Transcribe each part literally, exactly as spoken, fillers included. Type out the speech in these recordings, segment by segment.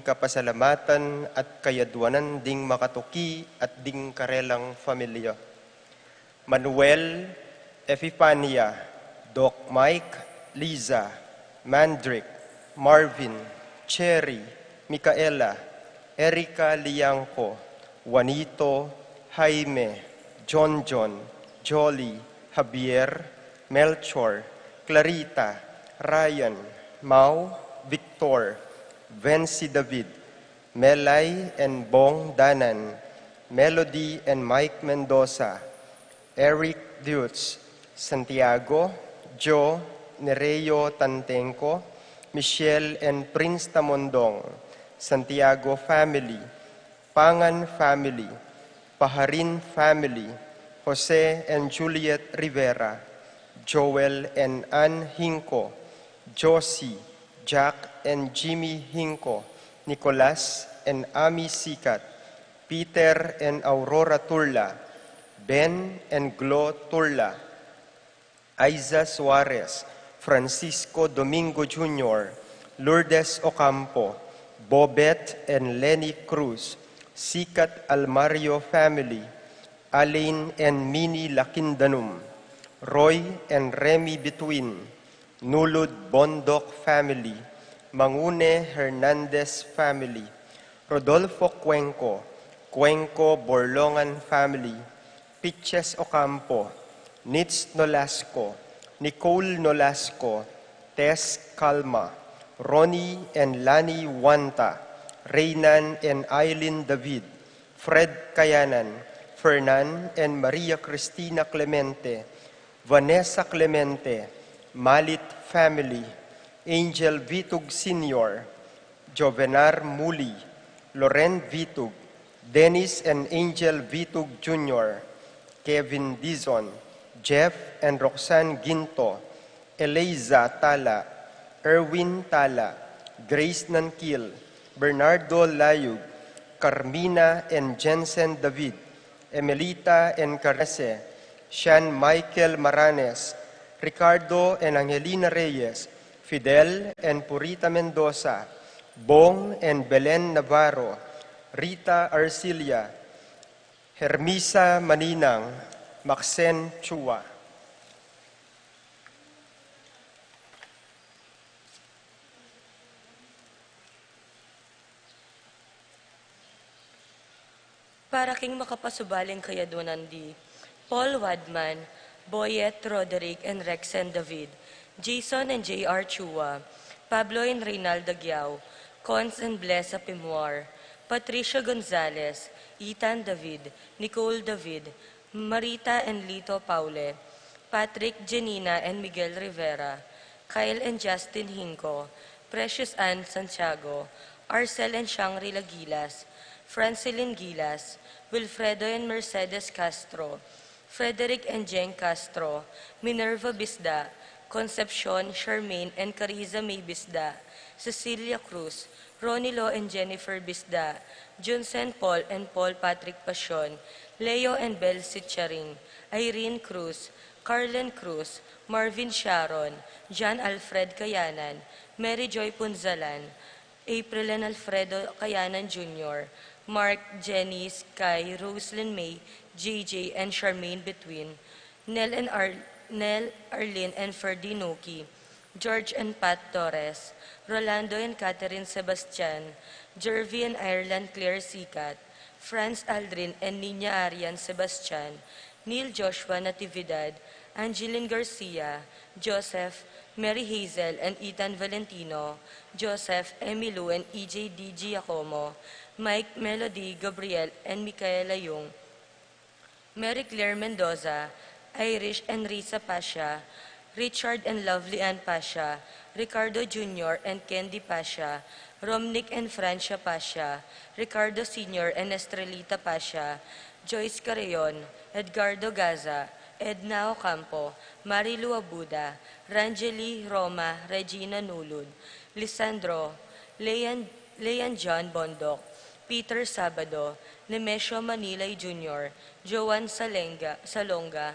kapasalamatan at kayadwanan ding makatuki at ding karelang familia. Manuel, Epifania, Doc Mike, Liza, Mandrick, Marvin, Cherry, Micaela, Erica Liangco, Juanito, Jaime, John John, Jolly, Javier, Melchor, Clarita, Ryan, Mau, Victor, Vency David, Melay and Bong Danan, Melody and Mike Mendoza, Eric Deutz, Santiago, Joe, Nereo Tantengco, Michelle and Prince Tamondong, Santiago family, Pangan family, Pajarin family, Jose and Juliet Rivera, Joel and Ann Hinco, Josie, Jack and Jimmy Hinco, Nicolas and Ami Sicat, Peter and Aurora Turla, Ben and Glo Turla, Aiza Suarez, Francisco Domingo Junior, Lourdes Ocampo, Bobet and Lenny Cruz, Sicat Almario family, Alain and Mini Lakindanum, Roy and Remy Bituin, Nulud Bondoc family, Mangune Hernandez family, Rodolfo Cuenco, Cuenco Borlongan family, Piches Ocampo, Nitz Nolasco, Nicole Nolasco, Tess Calma, Ronnie and Lani Wanta, Reynan and Aileen David, Fred Kayanan, Fernan and Maria Cristina Clemente, Vanessa Clemente, Malit family, Angel Vitug Senior, Jovenar Muli, Loren Vitug, Dennis and Angel Vitug Junior, Kevin Dizon, Jeff and Roxanne Ginto, Eliza Tala, Erwin Tala, Grace Nankil, Bernardo Layug, Carmina and Jensen David, Emelita and Carece, Sean Michael Maranes, Ricardo and Angelina Reyes, Fidel and Purita Mendoza, Bong and Belen Navarro, Rita Arcilia, Hermisa Maninang, Maxen Chua. Para king makapasubaling kayadwanan di Paul Wadman, Boyet, Roderick, and Rexen David, Jason and J R Chua, Pablo and Reynalda Giao, Cons and Blesa Pimuar, Patricia Gonzalez, Ethan David, Nicole David, Marita and Lito Paule, Patrick, Janina, and Miguel Rivera, Kyle and Justin Hinco, Precious Ann Santiago, Arcel and Shangri-La Gilas, Francilyn Gilas, Wilfredo and Mercedes Castro, Frederick and Jeng Castro, Minerva Bisda, Concepcion, Charmaine, and Cariza May Bisda, Cecilia Cruz, Ronilo and Jennifer Bisda, Junsen Paul and Paul Patrick Pasion, Leo and Bel Sitcharing, Irene Cruz, Carlen Cruz, Marvin Sharon, John Alfred Kayanan, Mary Joy Punzalan, April and Alfredo Kayanan Junior, Mark, Jenny, Sky, Roslyn May, J J, and Charmaine Between, Nel and Ar-, Nel, Arlene and Ferdy Nuki, George and Pat Torres, Rolando and Catherine Sebastian, Jervy and Ireland Claire Sicat, Franz Aldrin and Nina Arian Sebastian, Neil Joshua Natividad, Angeline Garcia, Joseph, Mary Hazel and Ethan Valentino, Joseph, Emilou and E J D Giacomo, Mike, Melody, Gabriel, and Michaela Yung, Mary Claire Mendoza, Irish and Risa Pasha, Richard and Lovely Ann Pasha, Ricardo Junior and Candy Pasha, Romnick and Francia Pasha, Ricardo Senior and Estrelita Pasha, Joyce Carreon, Edgardo Gaza, Edna Ocampo, Marilu Abuda, Rangeli Roma, Regina Nulud, Lisandro, Leon, Leon John Bondoc, Peter Sabado, Nemesio Manilay Junior, Joan Salenga, Salonga,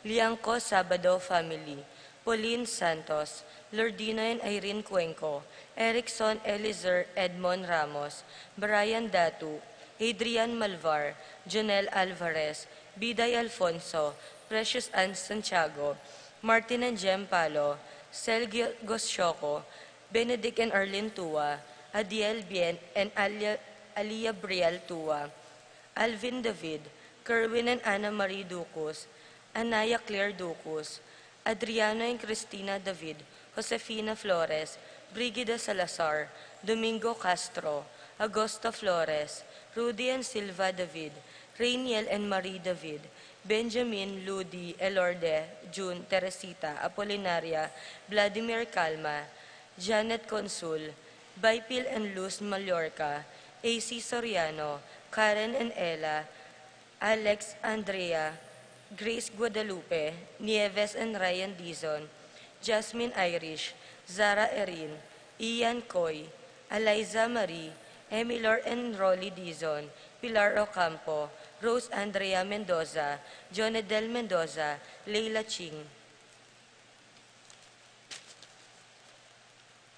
Liangco Sabado family, Pauline Santos, Lordino and Irene Cuenco, Erickson Eliezer Edmond Ramos, Brian Datu, Adrian Malvar, Jonel Alvarez, Biday Alfonso, Precious Ann Santiago, Martin and Jem Palo, Sergio Goschoco, Benedict and Arlene Tua, Adiel Bien and Alia, Alia Briel Tua, Alvin David, Kerwin and Ana Marie Ducus, Anaya Claire Ducus, Adriano and Cristina David, Josefina Flores, Brigida Salazar, Domingo Castro, Augusto Flores, Rudy and Silva David, Rainiel and Marie David, Benjamin, Ludi, Elorde, June, Teresita, Apolinaria, Vladimir Calma, Janet Consul, Baipil and Luz Mallorca, A C Soriano, Karen and Ella, Alex Andrea, Grace Guadalupe, Nieves and Ryan Dizon, Jasmine Irish, Zara Erin, Ian Coy, Eliza Marie, Emilor and Rolly Dizon, Pilar Ocampo, Rose Andrea Mendoza, Jonedel Mendoza, Leila Ching.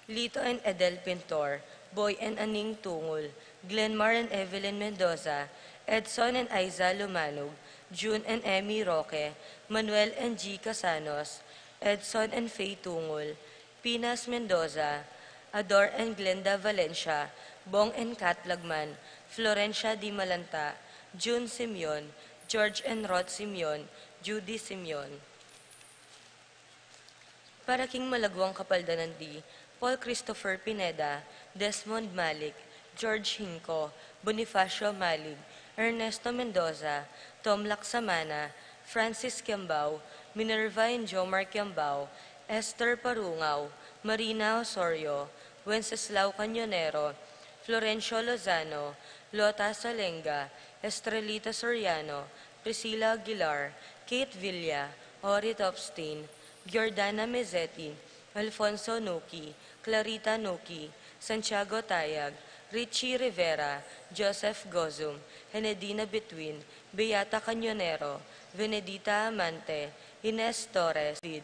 Lito and Edel Pintor, Boy and Aning Tungul, Glenmar and Evelyn Mendoza, Edson and Aiza Lumanug, June and Emmy Roque, Manuel and G Casanos, Edson and Faye Tungul, Pinas Mendoza, Ador and Glenda Valencia, Bong and Kat Lagman, Florencia Di Malanta, June Simeon, George and Rod Simeon, Judy Simeon. Para king malagwang kapaldanan di, Paul Christopher Pineda, Desmond Malik, George Hinco, Bonifacio Malik, Ernesto Mendoza, Tom Laksamana, Francis Kiambao, Minerva and Jomar Kiambao, Esther Parungao, Marina Osorio, Wenceslao Cañonero, Florencio Lozano, Lota Salenga, Estrelita Soriano, Priscilla Aguilar, Kate Villa, Ori Topstein, Giordana Mezzetti, Alfonso Nuki, Clarita Nuki, Santiago Tayag, Richie Rivera, Joseph Gozum, Henedina Between, Beata Cañonero, Venedita Amante, Ines Torres, David,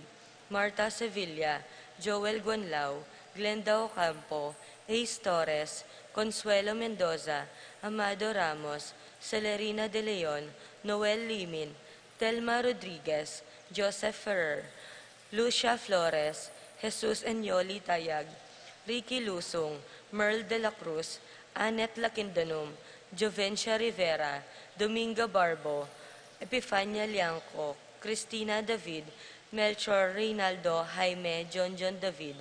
Martha Sevilla, Joel Guanlao, Glenda Ocampo, Ace Torres, Consuelo Mendoza, Amado Ramos, Celerina De Leon, Noel Limin, Telma Rodriguez, Joseph Ferrer, Lucia Flores, Jesus and Yoli Tayag, Ricky Lusung, Merl de la Cruz, Annette Lakindanum, Jovencia Rivera, Dominga Barbo, Epifania Liangco, Cristina David, Melchor Reynaldo Jaime Jonjon David,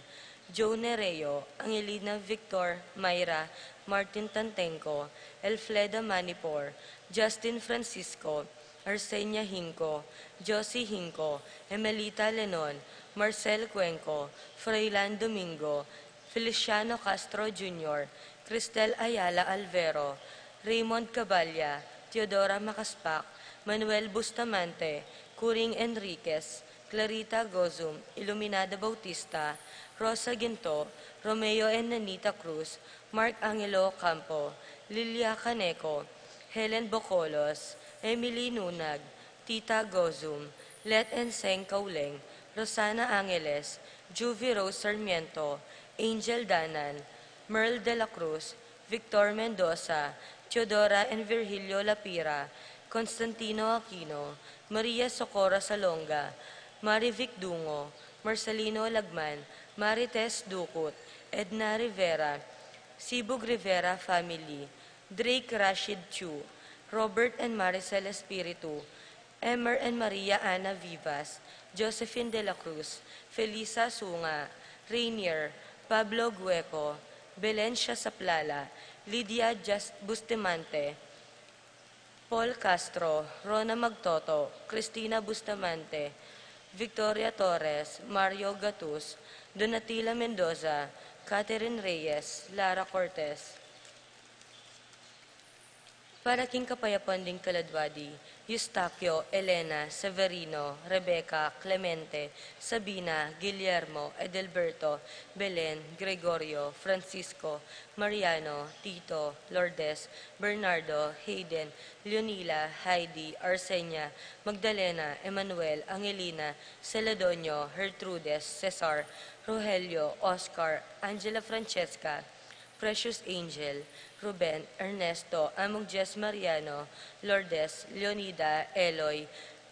Joe Nereo, Angelina Victor, Myra, Martin Tantenco, Elfleda Manipor, Justin Francisco, Arsenia Hinco, Josie Hinco, Emelita Lenon, Marcel Cuenco, Froilan Domingo, Feliciano Castro Junior, Cristel Ayala Alvero, Raymond Caballa, Teodora Macaspac, Manuel Bustamante, Curing Enriquez, Clarita Gozum, Iluminada Bautista, Rosa Ginto, Romeo and Nanita Cruz, Mark Angelo Campo, Lilia Caneco, Helen Bocolos, Emily Nunag, Tita Gozum, Let and Seng Kauleng, Rosana Angeles, Juvie Rose Sarmiento, Angel Danan, Merl de la Cruz, Victor Mendoza, Teodora and Virgilio Lapira, Constantino Aquino, Maria Socorro Salonga, Marivic Dungo, Marcelino Lagman, Marites Ducut, Edna Rivera, Sibug Rivera family, Drake Rashid Chu, Robert and Maricel Espiritu, Emer and Maria Ana Vivas, Josephine de la Cruz, Felisa Sunga, Rainier, Pablo Gueco, Belencia Saplala, Lydia Jas-, Bustamante, Paul Castro, Rona Magtoto, Cristina Bustamante, Victoria Torres, Mario Gatus, Donatila Mendoza, Catherine Reyes, Lara Cortez. Para king kapayapan ding kaladwa di, Eustaquio, Elena, Severino, Rebecca, Clemente, Sabina, Guillermo, Edelberto, Belen, Gregorio, Francisco, Mariano, Tito, Lourdes, Bernardo, Hayden, Leonila, Heidi, Arsenia, Magdalena, Emmanuel, Angelina, Celedonio, Gertrudes, Cesar, Rogelio, Oscar, Angela Francesca, Precious Angel, Ruben, Ernesto, Among Jess Mariano, Lourdes, Leonida, Eloy,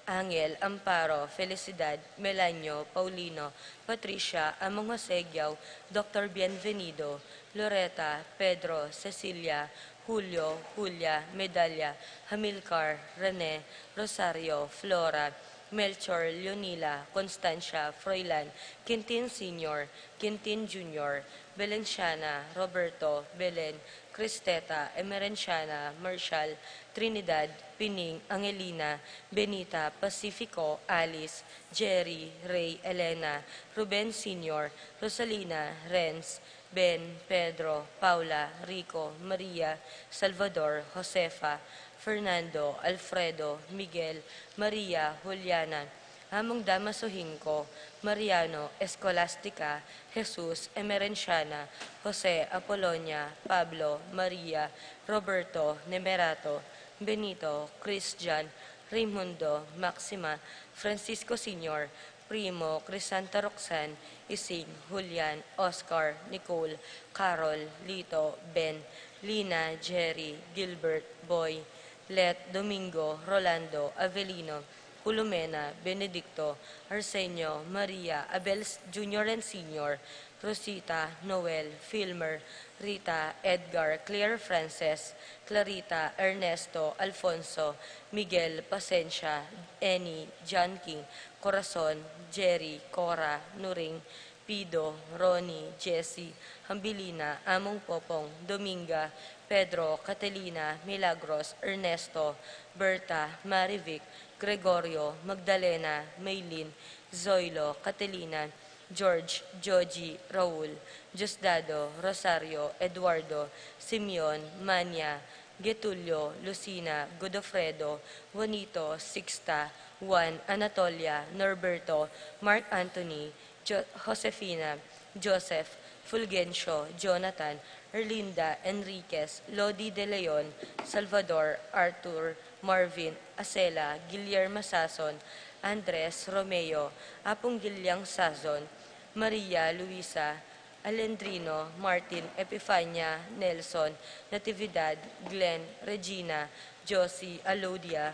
Angel, Amparo, Felicidad, Melanio, Paulino, Patricia, Among Jose Giao, Doctor Bienvenido, Loreta, Pedro, Cecilia, Julio, Julia, Medalia, Hamilcar, Rene, Rosario, Flora, Melchor, Leonila, Constancia, Froilan, Quintin Senior, Quintin Junior, Belenciana, Roberto, Belen, Cristeta, Emerenciana, Marshall, Trinidad, Pining, Angelina, Benita, Pacifico, Alice, Jerry, Ray, Elena, Ruben Senior, Rosalina, Renz, Ben, Pedro, Paula, Rico, Maria, Salvador, Josefa, Fernando, Alfredo, Miguel, Maria, Juliana, Among Damaso Hinco, Mariano, Escolastica, Jesus, Emerenciana, Jose, Apolonia, Pablo, Maria, Roberto, Nemerato, Benito, Christian, Raimundo, Maxima, Francisco Senior, Primo, Crisanta, Roxanne, Ising, Julian, Oscar, Nicole, Carol, Lito, Ben, Lina, Jerry, Gilbert, Boy, Let, Domingo, Rolando, Avelino, Culumena, Benedicto, Arsenio, Maria, Abel Junior and Senior, Rosita, Noel, Filmer, Rita, Edgar, Claire, Frances, Clarita, Ernesto, Alfonso, Miguel, Pasensia, Annie, John King, Corazon, Jerry, Cora, Nuring, Pido, Ronnie, Jessie, Hambilina, Among Popong, Dominga, Pedro, Catalina, Milagros, Ernesto, Berta, Marivic, Gregorio, Magdalena, Maylin, Zoilo, Catalina, George, Joji, Raul, Diosdado, Rosario, Eduardo, Simeon, Mania, Getulio, Lucina, Godofredo, Juanito, Sixta, Juan, Anatolia, Norberto, Mark Anthony, Jo- Josefina, Joseph, Fulgencio, Jonathan, Erlinda, Enriquez, Lodi de Leon, Salvador, Arthur, Marvin, Acela, Guillermo Sason, Andres, Romeo, Apung Giliang Sason, Maria, Luisa, Alendrino, Martin, Epifania, Nelson, Natividad, Glenn, Regina, Josie, Alodia,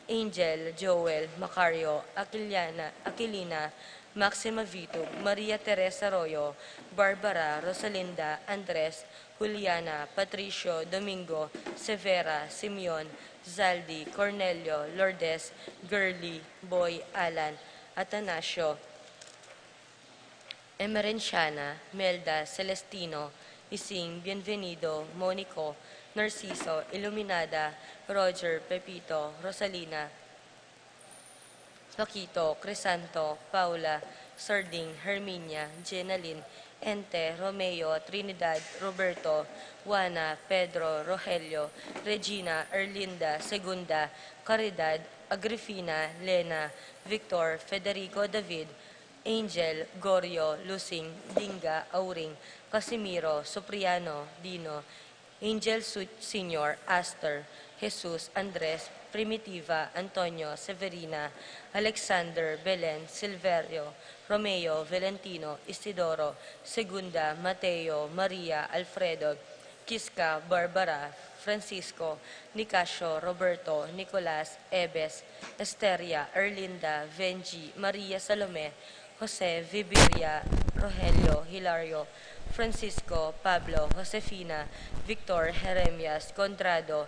Angel, Joel, Macario, Aquiliana, Aquilina, Maxima Vitug, Maria Teresa Arroyo, Barbara, Rosalinda, Andres, Juliana, Patricio, Domingo, Severa, Simeon, Zaldi, Cornelio, Lourdes, Girly, Boy, Alan, Atanasio, Emerenciana, Melda, Celestino, Ising, Bienvenido, Monico, Narciso, Iluminada, Roger, Pepito, Rosalina, Paquito, Crisanto, Paula, Sarding, Herminia, Jenalyn, Ente, Romeo, Trinidad, Roberto, Juana, Pedro, Rogelio, Regina, Erlinda, Segunda, Caridad, Agrifina, Lena, Victor, Federico, David, Angel, Gorio, Lusing, Dinga, Auring, Casimiro, Supriano, Dino, Angel Su- Senior, Aster, Jesus, Andres, Primitiva, Antonio, Severina, Alexander, Belen, Silverio, Romeo, Valentino, Isidoro, Segunda, Mateo, Maria, Alfredo, Kiska, Barbara, Francisco, Nicasio, Roberto, Nicolas, Ebes, Esteria, Erlinda, Venji, Maria, Salome, Jose, Viviria, Rogelio, Hilario, Francisco, Pablo, Josefina, Victor, Jeremias, Conrado,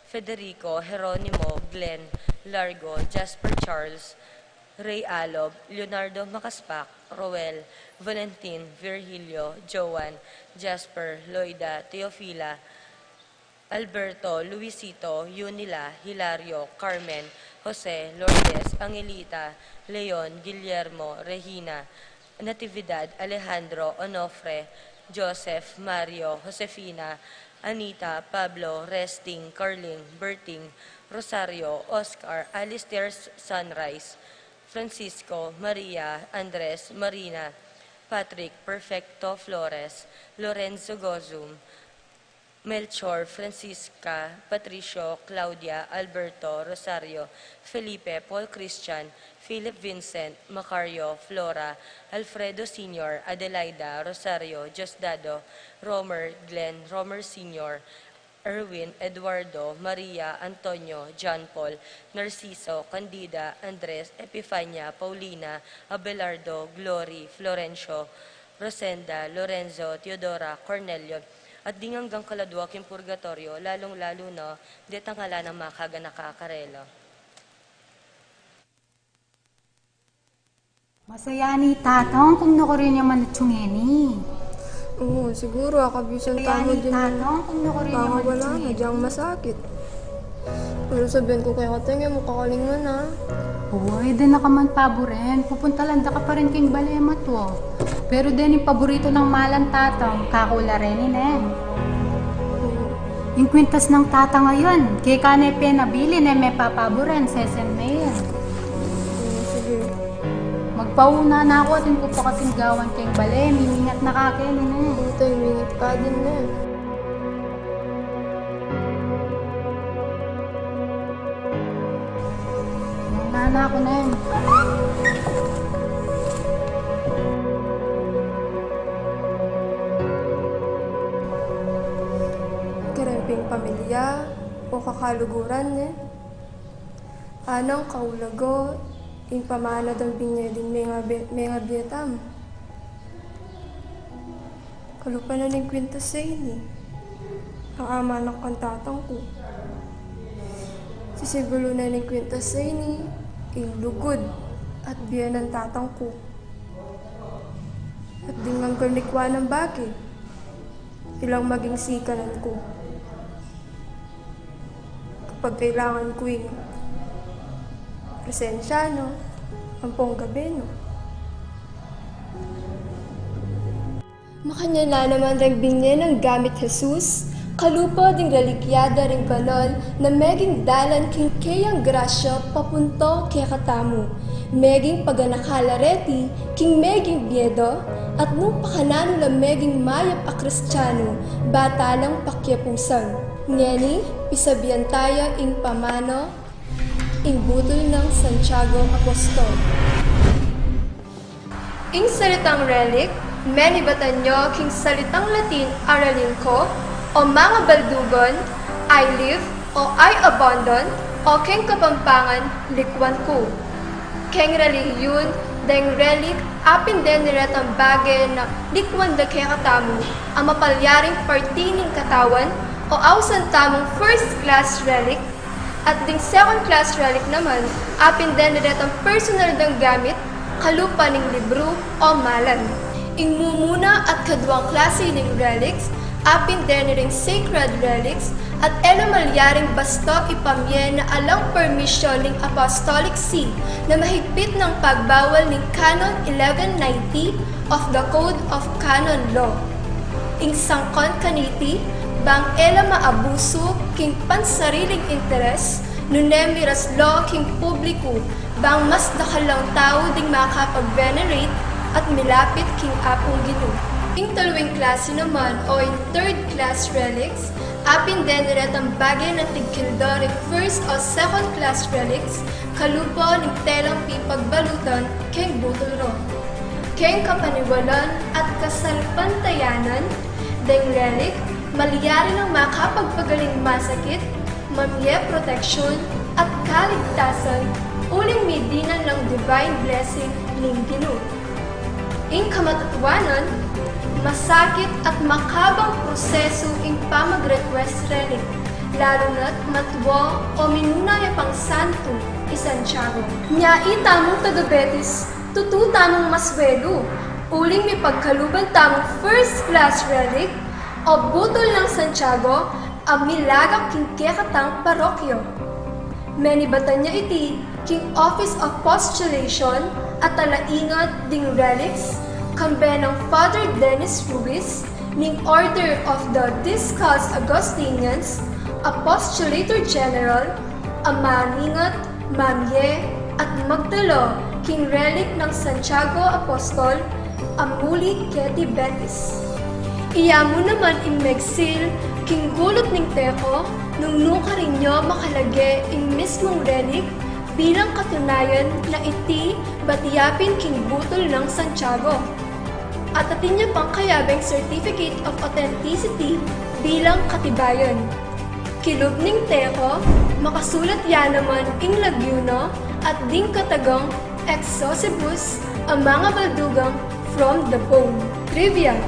Federico, Jeronimo, Glenn, Largo, Jasper, Charles, Ray Alob, Leonardo Macaspac, Roel, Valentin, Virgilio, Joan, Jasper, Loida, Teofila, Alberto, Luisito, Yunila, Hilario, Carmen, Jose, Lourdes, Angelita, Leon, Guillermo, Regina, Natividad, Alejandro, Onofre, Joseph, Mario, Josefina, Anita, Pablo, Resting, Carling, Berting, Rosario, Oscar, Alistair, Sunrise, Francisco, Maria, Andres, Marina, Patrick, Perfecto, Flores, Lorenzo, Gozum, Melchor, Francisca, Patricio, Claudia, Alberto, Rosario, Felipe, Paul Christian, Philip, Vincent, Macario, Flora, Alfredo Senior, Adelaida, Rosario, Diosdado, Romer, Glenn, Romer Senior, Erwin, Eduardo, Maria, Antonio, John Paul, Narciso, Candida, Andres, Epifania, Paulina, Abelardo, Glory, Florencio, Rosenda, Lorenzo, Teodora, Cornelio, at ding anggang kaladua king purgatorio, lalung-lalu na detang ala nang makaganaka karela. Masaya ni Tatang kung nakurin ya man atsu ngeni. Oo, siguru, akabisan tamu din. Masaya ni Tatang kung nakurin ya man atsu ngeni. Baka wala na dyang masakit. Pero sabian ku keka, Teng, e mu kakalingwan, a. Uy, e da na ka man paburen. Pupuntalan da ka pa rin king bale mu, a. Pero deni ing paborito nang malan Tatang, kakula reni, Neng. Ing kwintas nang Tatang a yan, keka ne penabilin, e me papaburen, sesen me yan. Hmm, sige. Magpauna na ku, atin ku pa kasing gawan keng bale, mimingat na ka keni, Neng. Ito, mimingat ka din, Neng. Nana ku, Neng. Kareng pin pamilya o kakaluguran, Neng. Anang kaulaga ing pamana dang binye ding mengabie, mengabie tamu? Kalupa na ning kwintas a ini, ang ama nang kang Tatang ku. Sisimbulu na ning kwintas a ini ing lugud at bie nang Tatang ku. At ding anggang likwan nang bage, ilang maging sikanan ku. Kapag kailangan ku ing presensya na, ampong gabe na. Makanyan la naman reng binye nang gamit Jesus, kalupa ding relikya da ring banal na meging dalan king keyang grasya papunta kekatamu. Meging paganaka la reti king meging bie da, at nung pakananu la meging mayap a Kristiano, bata lang pakiapusan. Ngeni, pisabian taya ing pamana, ing butul nang Santiago Apostol. Ing salitang relic, menibatan ya king salitang Latin a relinquo, o mangabaldugan, I leave, o I abandon, o king Kapampangan, likwan ku. Keng relihiyun, deng relic, apin deni retang bage na likwan da kekatamu, a mapalyaring parti ning katawan, o ausan tamung first class relic, at ding second class relic naman, apin deni retang personal dang gamit, kalupa ning libru o malan. Ing mumuna at kaduang klasi ning relics, apin deni ring sacred relics, at e la malyaring basta ipamye na alang permisyon ning Apostolic See na mahigpit nang pagbawal ning Canon eleven ninety of the Code of Canon Law. Ing sangkan kaniti, bang e la maabusu king pansariling interes, nune miras la king publiku, bang mas dakal lang tau ding makapag-venerate at milapit king Apung Ginu. Ing taluing klasi naman o ing third class relics, apin deni retang bage nang tigkil da ring first o second class relics, kalupa ning telang pipagbalutan keng butul ra. Keng kapaniwalan at kasalpantayanan, deng relic, malyari nang makapagpagaling masakit, mamye proteksyun at kaligtasan, uling midinan lang divine blessing ning Ginu. Ing kamatutuanan, masakit at makabang prosesu ing pamag-request relic, lalu na't matua o minuna ya pang santu i Santiago. Nya itamung taga-Betis, tutu tamung maswelu, uling mipagkaluban tamung first class relic, o butul nang Santiago, a milagak king kekatang parokya. Menibatan ya iti king Office of Postulation a talaingat ding relics, kambe nang Father Dennis Ruiz, Ning Order of the Discalced Augustinians, Apostolator General, a maningat, mamye, at magdala king relic nang Santiago Apostol, a muli keti Betis. Iya mu naman ing megsil king gulut ning teko nung nukarin karin yu makalage ing mismung relic bilang katunayan na iti bat yapin king butul nang Santiago. At atin ya pang kayabeng Certificate of Authenticity bilang katibayan. Kilub ning teko, makasulat ya naman ing lagyu na at ding katagang exhaustivus a mangabaldugang from the Pope. Trivia.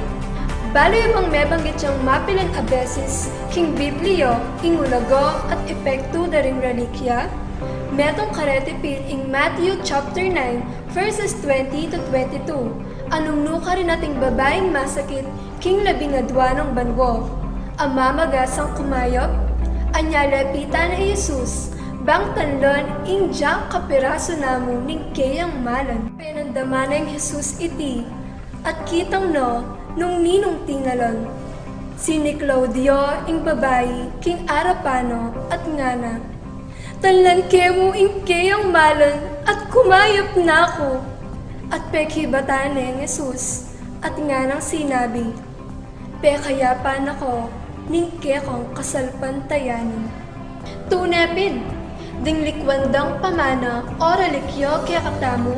Balu yu bang mebanggit yang mapilan a beses king Biblia ing ulaga at epektu da ring relikya? Metung kareti pin ing Matthew chapter nine, verses twenty to twenty-two, a nung nukarin ating babaing masakit king labing adua nang banua, a mamagasang kumayap, anya lepitan na i Jesus, bang tanlan ing dyang kapirasu namu ning keyang malan. Penandaman nang Jesus iti, at kitang na nung ninung tingalan. Siniklaud ya ing babai king arapan na at ngana, "Tanlan ke mu ing keyang malan at kumayap na ku." At pekibat neng Jesus at nganang sinabi, "Pekayapan na ka ning kekang kasalpantayanan." Tune pin, ding likwan dang pamana o relikya kekatamu,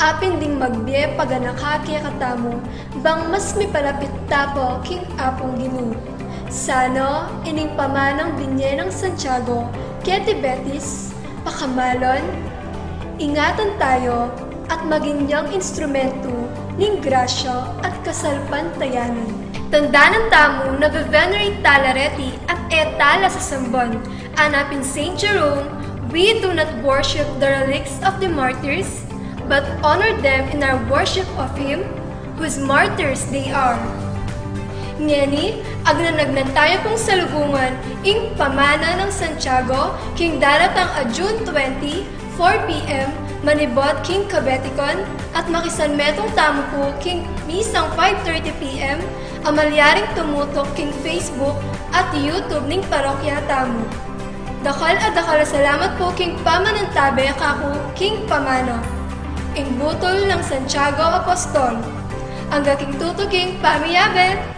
apin ding magbie paganaka kekatamu, bang mas mipalapit ta pa king Apung Ginu. Sana ining pamanang binye nang Santiago keti Betis, pakamalan, ingatan tayu, at maging yang instrumentu ning grasya at kasalpantayanan. Tandanan tamu na venerate tala reti at e tala sasamban. Anapin Saint Jerome, "We do not worship the relics of the martyrs, but honor them in our worship of him whose martyrs they are." Ngeni, agnanagnan tayu pung salubungan ing pamana nang Santiago king daratang a June twenty, four P M, manibat king Kabetikan, at makisanmetung tamu pu king misang five thirty P M, a malyaring tumutuk king Facebook at YouTube ning parokya tamu. Dakal a dakal a salamat pu king pamanantabe kaku king pamana. Ing butul nang Santiago Apostol. Angga king tutuking pamiyabe!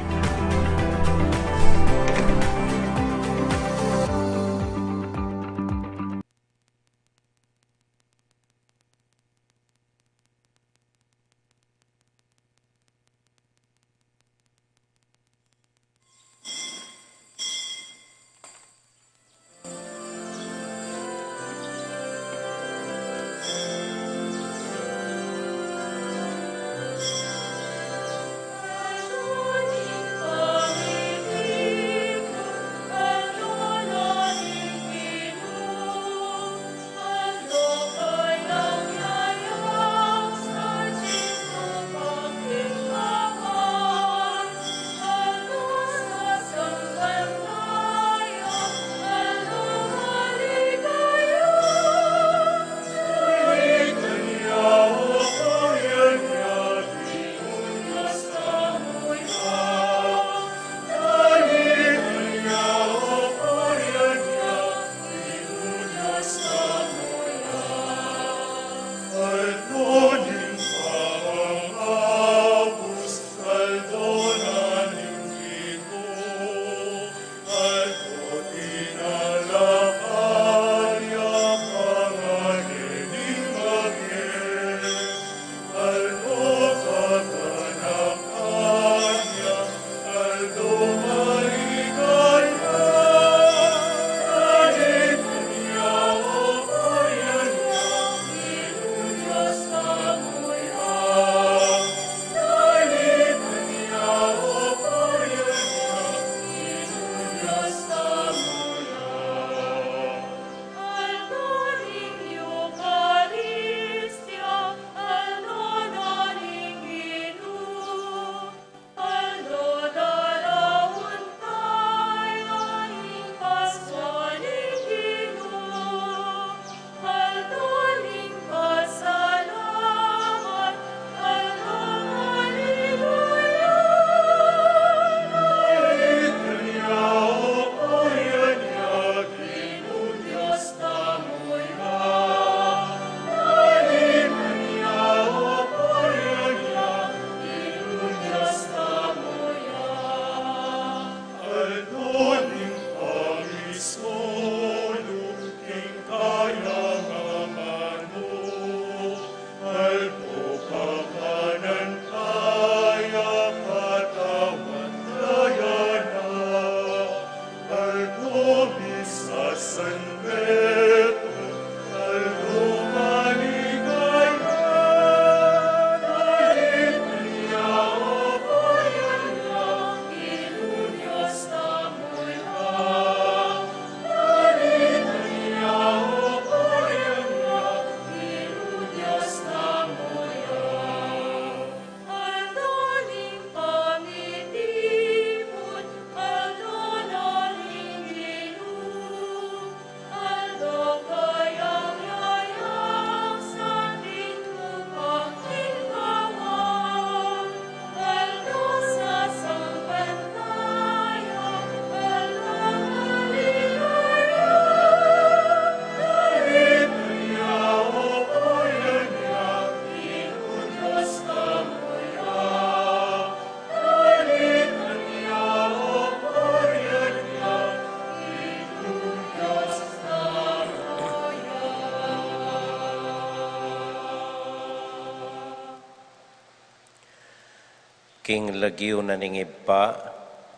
King lagyu na ning Ibpa,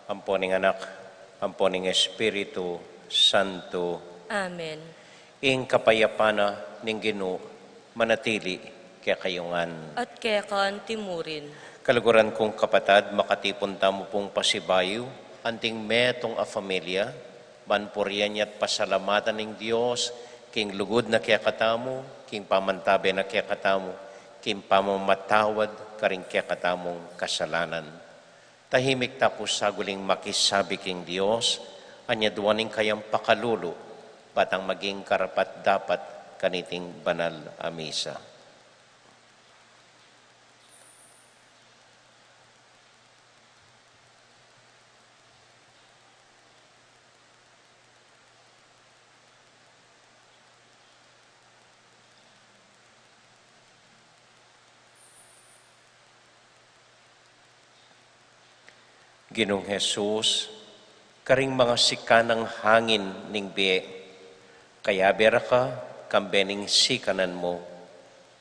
ampo ning Anak, ampo ning Espiritu Santo. Amen. Ing kapayapan na ning Ginu manatili kekayu ngan. At keka antimurin. Kaluguran kung kapatad, makatipun tamu pung pasibayu anting metung a familia, ban purian ya at pasalamatan ing Dios king lugud na kekatamu, king pamantabe na kekatamu, king pamamatawad karing kekatamung kasalanan. Tahimik tamu pu saguling makisabi king Dios, anyaduan ing kayang pakalulu, ba tang maging karapat-dapat kaniting banal a misa. Ginung Jesus, karing mangasikan nang hangin ning bie, kayabe ra ka kambe ning sikanan mu,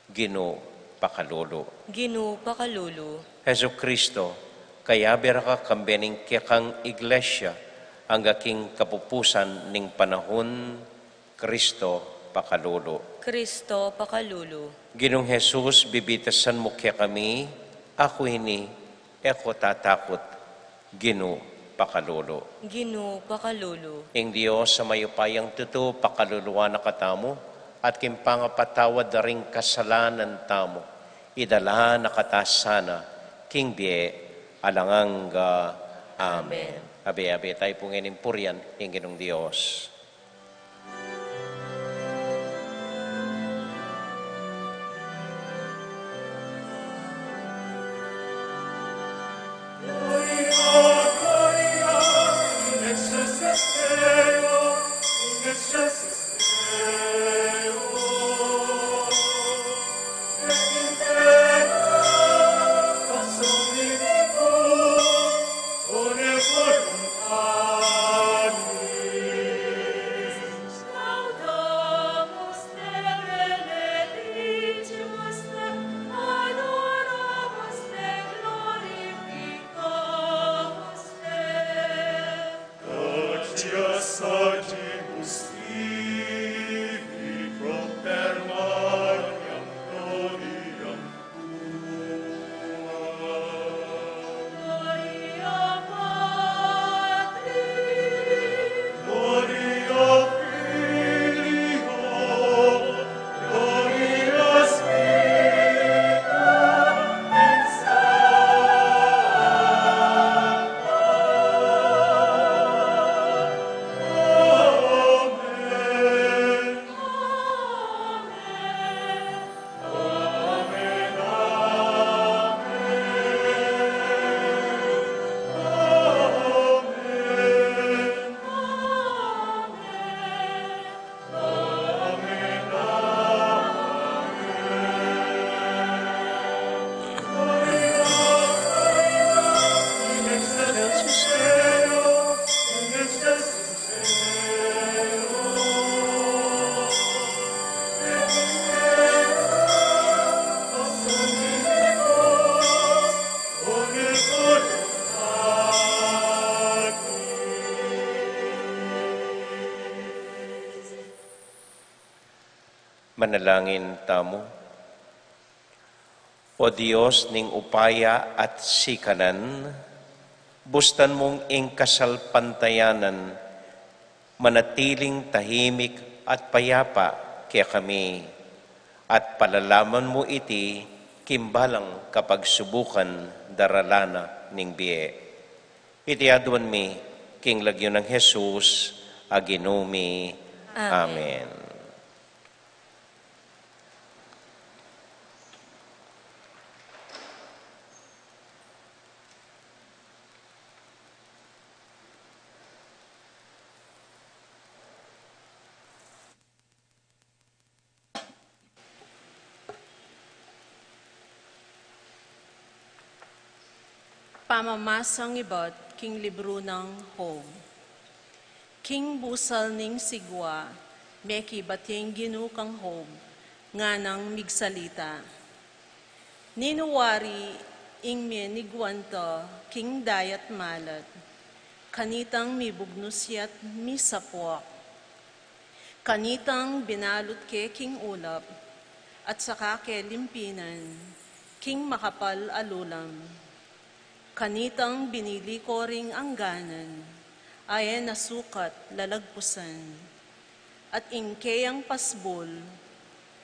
Ginu, pakalulu. Ginu, pakalulu. Jesucristo, kayabe ra ka kambe ning kekang Iglesia, angga king kapupusan ning panahun, Cristo, pakalulu. Cristo, pakalulu. Ginung Jesus, bibitasan mu kekami, aku ini, e ko tatakut, Ginu, pakalulu. Ginu, pakalulu. Ing Dios a mayupayang tutu, pakaluluan na katamu, at king pangapatawad da ring kasalanan tamu, idala na kata sana king bie alang angga. Amen. Amen. Abe-abe tamu pu ngening purian ing Ginung Dios. Manalangin tamu. O Dios ning upaya at sikanan, bustan mung ing kasalpantayanan manatiling tahimik at payapa kekami, at palalaman mu iti king balang kapagsubukan darala na ning bie. Iti aduan mi king lagyu nang Jesus a Ginu mi. Amen. Amen. Pamamasang ibat king libru nang Job. King busal ning sigwa, mekibat ya ing Ginu kang Job, nganang migsalita: Ninu wari ing meniguan ta king dayat malat? Kanitang mibugnus ya't misapuak. Kanitang binalut ke king ulap, at saka ke limpinan king makapal a lulam. Kanitang binili ko ring angganan a e na sukat lalagpusan, at ing keyang pasbul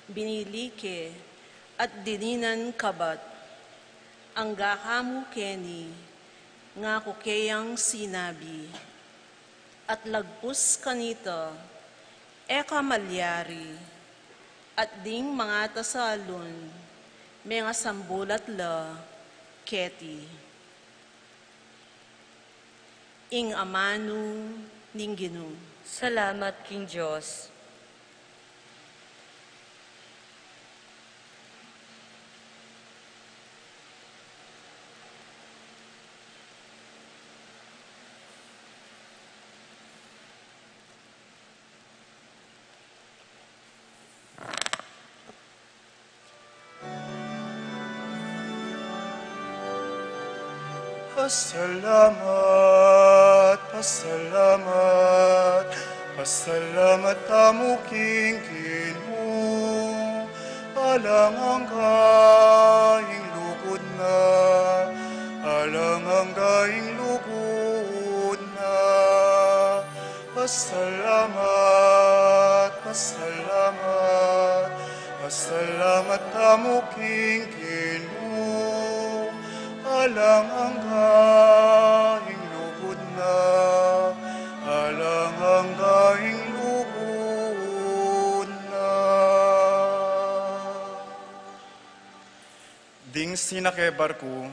binili ke at dininan kabat. Angga ka mu keni, ngaku keyang sinabi, at lagpus kanita e ka malyari, at ding mangatasalun, mengasambulat la keti. Ing amanu ning Ginu. Salamat king Dios. Pasalamat, pasalamat, pasalamat tamu king Ginu. Alang angga ing lugud na, alang angga ing lugud na. Pasalamat, pasalamat, pasalamat tamu king Ginu. Alang angga ing lugud na, alang angga ing lugud na. Ding sinake barku,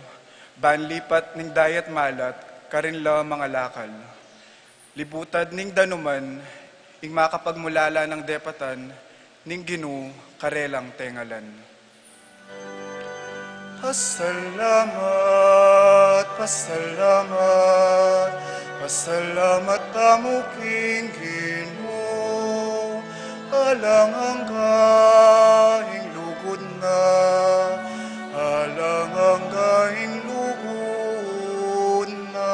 ban lipat ning dayat malat, karin la mangalakal. Libutad ning danuman, ing makapagmulala nang depatan, ning Ginu karelang tengalan. Pasalamat, pasalamat, pasalamat tamu king Ginu. Alang angga ing lugud na, alang angga ing lugud na.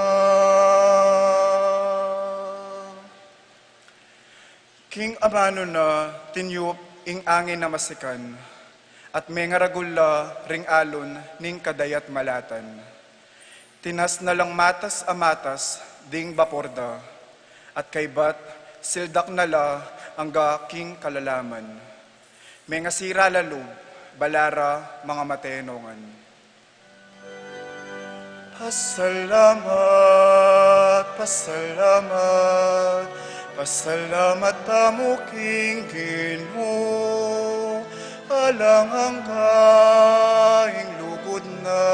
King amanu na tinyup ing angin a masikan, at mengaragul la ring alon ning kadayat malatan. Tinas na lang matas a matas ding bapor da, at kaybat sildak na la angga king kalalaman. Mengasira la lub, bala ra mangamate nongan. Pasalamat, pasalamat, pasalamat tamu king Ginu. Alang angga ing lugud na,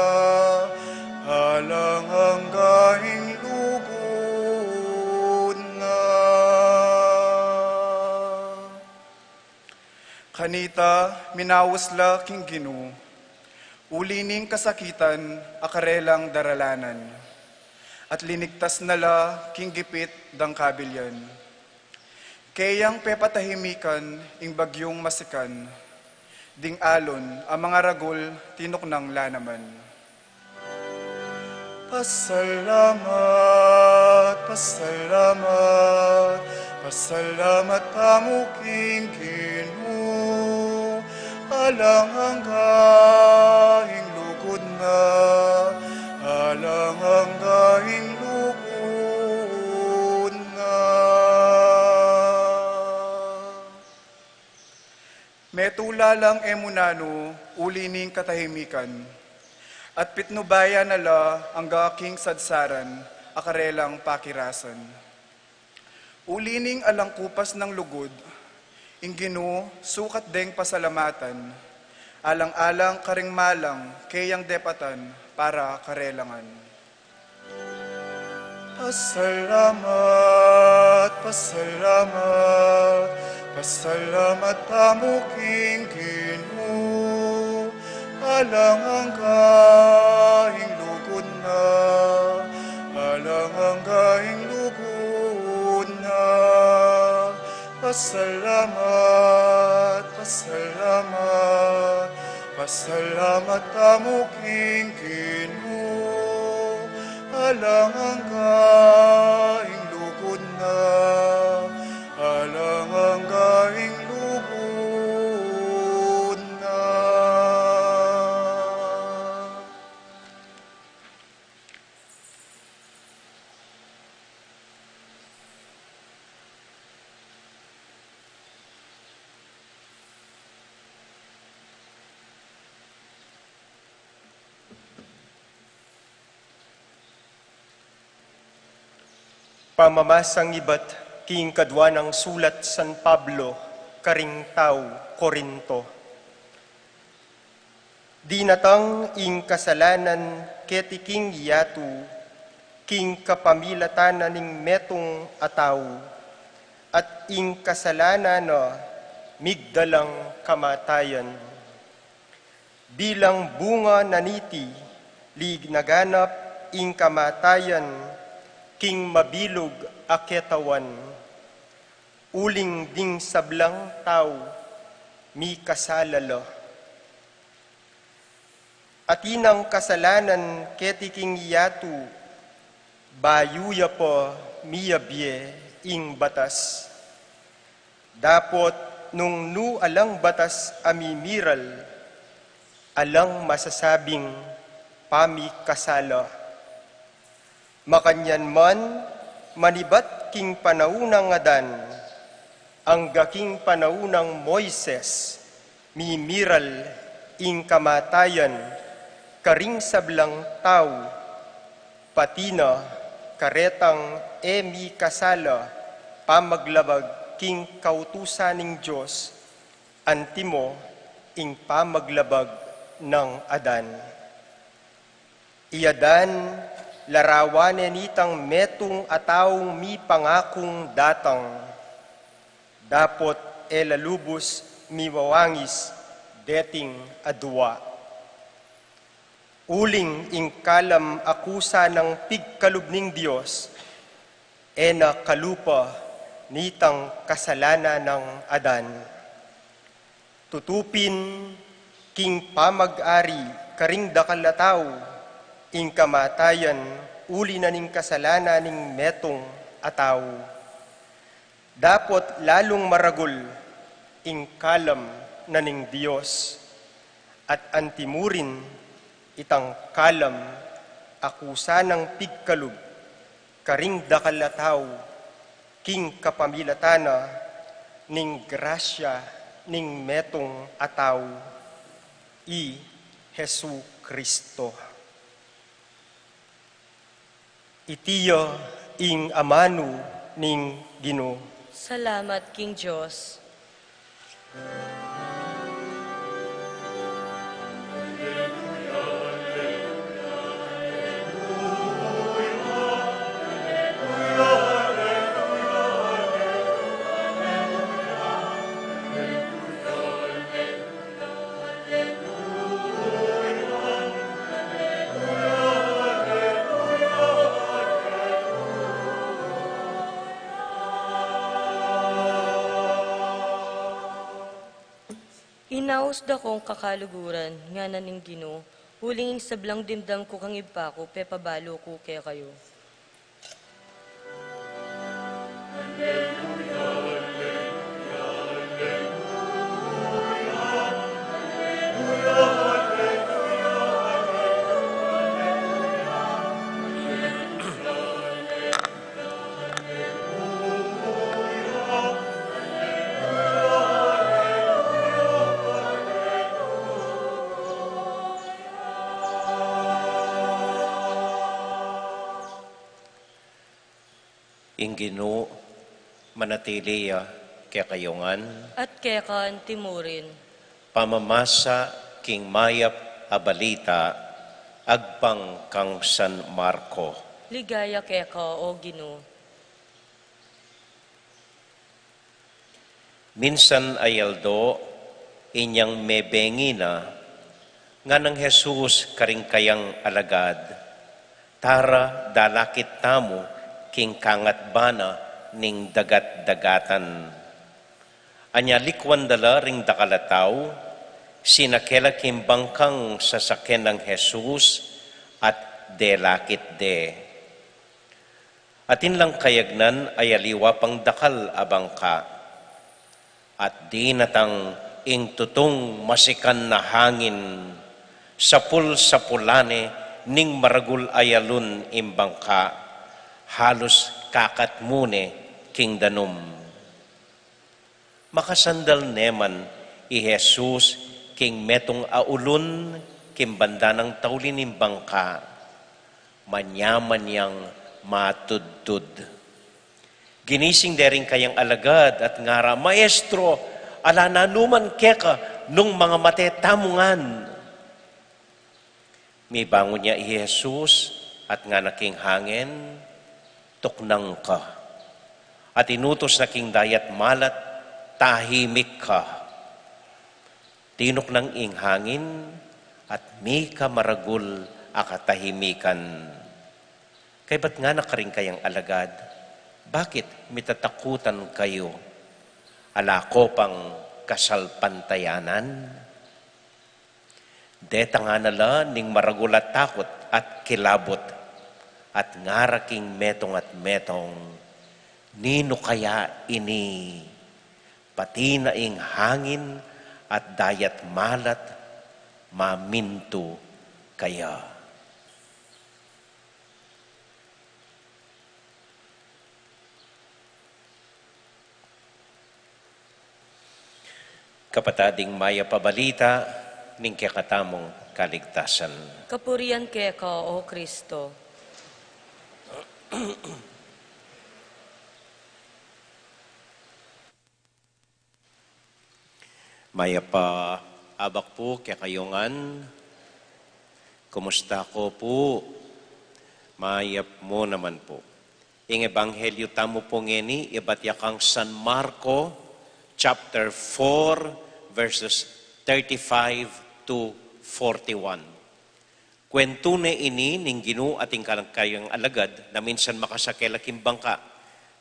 alang angga ing lugud na. Kanita, minaus la king Ginu, uli ning kasakitan a karelang daralanan, at linigtas na la king gipit dang kabilyan. Keyang pepatahimikan ing bagyung masikan, ding alon a mangaragul tinuknang la naman. Pasalamat, pasalamat, pasalamat tamu king Ginu. Alang angga ing lugud na, alang angga ing lugud na. Metung la lang e mu nanu uli ning katahimikan, at pitnubayan na la angga king sadsaran a karelang pakirasan. Uli ning alang kupas nang lugud, ing Ginu sukat deng pasalamatan, alang-alang karing malang keyang depatan para karelangan. Pasalamat, pasalamat, pasalamat tamu king Ginu. Alang angga ing lugud na, alang angga ing lugud na. Pasalamat, pasalamat, pasalamat tamu king Ginu. Alang angga ing lugud na, alang angga ing lugud na. Pamamasang ibat king kadua nang sulat San Pablo karing tau Corinto. Dinatang ing kasalanan keti king yatu king kapamilatan na ning metung a tau, at ing kasalanan na migdalang kamatayan. Bilang bunga na niti, linaganap ing kamatayan king mabilug a ketawan, uling ding sablang tau mikasala la. Atin nang kasalanan keti king yatu, bayu ya pa miyabie ing batas. Dapot nung nu alang batas a mimiral, alang masasabing pamikasala. Makanyan man, manibat king panaun nang Adan, angga king panaun nang Moises, mimiral ing kamatayan karing sablang tau, pati na karetang e mikasala pamaglabag king kautusan ning Dios, antimo ing pamaglabag nang Adan. I Adan, larawan ne nitang metung a taung mipangakung datang, dapot e la lubus miwawangis deting a dua. Uling ing kalam a kusa nang pigkalub ning Dios, e na kalupa nitang kasalanan nang Adan. Tutu pin, king pamag-ari karing dakal a tau ing kamatayan uli na ning kasalanan ning metung a tau. Dapot lalung maragul ing kalam na ning Dios, at antimurin itang kalam a kusa nang pigkalub karing dakal a tau, king kapamilatan na ning grasya ning metung a tau, i Jesu Cristo. Iti ya ing amanu ning Ginu. Salamat king Dios. Inaus da kong kakaluguran, ngana ning Ginu, uling ing sablang dimdam ku kang Ibpa ku, pepabalu ku kekayu. Ing Ginu manatili ya kekayu ngan. At keka antimurin. Pamamasa king mayap a balita agpang kang San Marco. Ligaya keka, O Ginu. Minsan a aldo, inyang mebengi na, nganang Jesus karing kayang alagad, "Tara, dalakit tamu king kangatbana ning dagat-dagatan." Anya likuan da la ring dakal a tau, sinake la king bangkang sasakyan nang Jesus, at delakit de. Atin lang kayagnan ay aliwa pang dakal a bangka, at dinatang ing tutung masikan a hangin, sapul-sapulan ne ning maragul a alun ing bangka, halus kakatmu ne king danum. Makasandal ne man i Jesus king metung a ulun king banda nang tauli ning bangka, manyaman yang matudtud. Ginising de ring kayang alagad at ngara, "Maestro, ala na nu man keka nung mangamate tamu ngan." Mibangun ya i Jesus at ngana king hangin, "Tuknang ka." At inutus na king dayat malat, "Tahimik ka." Tinuknang ing hangin at mika maragul a katahimikan. Kaybat ngana karing kayang alagad, "Bakit mitatakutan kayu? Ala ko pang kasalpantayanan?" Detang na la ning maragul a takut at kilabut, at ngara king metung at metung, "Ninu kaya ini? Pati na ing hangin at dayat malat mamintu kaya." Kapatad, ing mayap a balita ning kekatamung kaligtasan. Kapurian keka, O Kristo. Mayap a abak pu kekayu ngan. Kumusta ko pu? Mayap mu naman pu. Ing ebanghelyu tamu pu ngeni, ibat ya kang San Marco, chapter four, verses thirty-five to forty-one. Kwentu ne ini ning Ginu ating kayang alagad na minsan makasake la king bangka,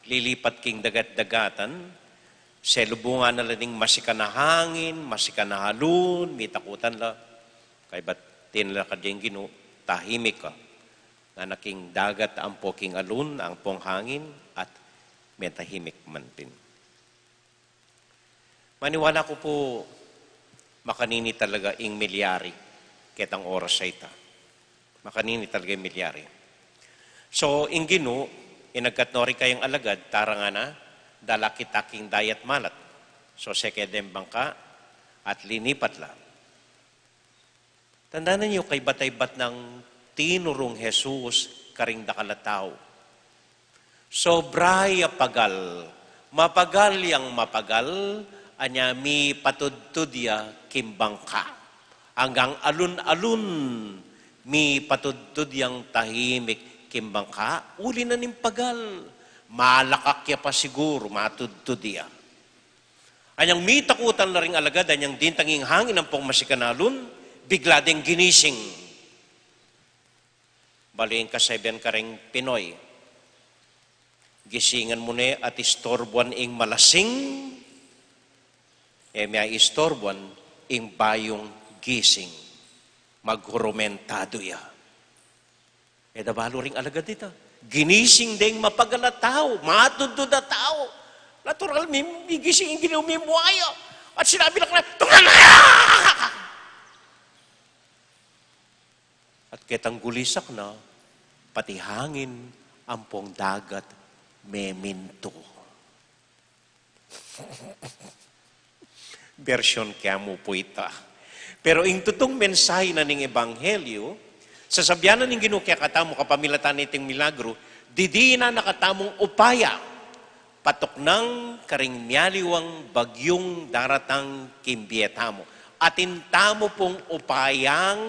lilipat king dagat-dagatan, selubungan na la ning masikan a hangin, masikan a alun, mitakutan la. Kaybat tinalakad ya ing Ginu, "Tahimik ka." Ngana king dagat ampo king alun, ampong hangin, at metahimik man pin. Maniwala ku pu, makanini talaga ing milyari ketang oras a ita. Makanini talaga ing milyari. So, ing Ginu, inagkat no ring kayang alagad, "Tara ngana, dalakit ta king dayat malat." So, seke deng bangka, at linipat la. Tandanan yu, kaybat aybat nang tinurung Jesus karing dakal a tau. Sobra ya pagal, mapagal yang mapagal, anya mipatudtud ya king bangka. Anggang alun-alun, mipatudtud yang tahimik king bangka, uli na ning pagal. Malakak ya pa siguru, matudtud ya. Anyang mitakutan la ring alagad, anyang dintang ing hangin ampong masikan a alun, bigla deng ginising. Bale ing kasabian karing Pinoy, "Gisingan mu ne at istorbuan ing malasing, e mia istorbuan ing bayung gising." Maghurumentadu ya. E da balu ring alagad ita. Ginising deng mapagal a tau, matudtud a tau. Natural, mi-, migising ing Ginu, mimua ya. At sinabi na kanila, "Tuknang na ya!" At ketang gulisak na, pati hangin ampong dagat memintu. Bersyon ke mu pu ita. Pero ing tutung mensahe na ning ebanghelyu, sasabian na ning Ginu kekatamu kapamilatan niting milagru, Didinan na katamung upaya patuknang karing mialiwang bagyung daratang king bie tamu. Atin tamu pung upayang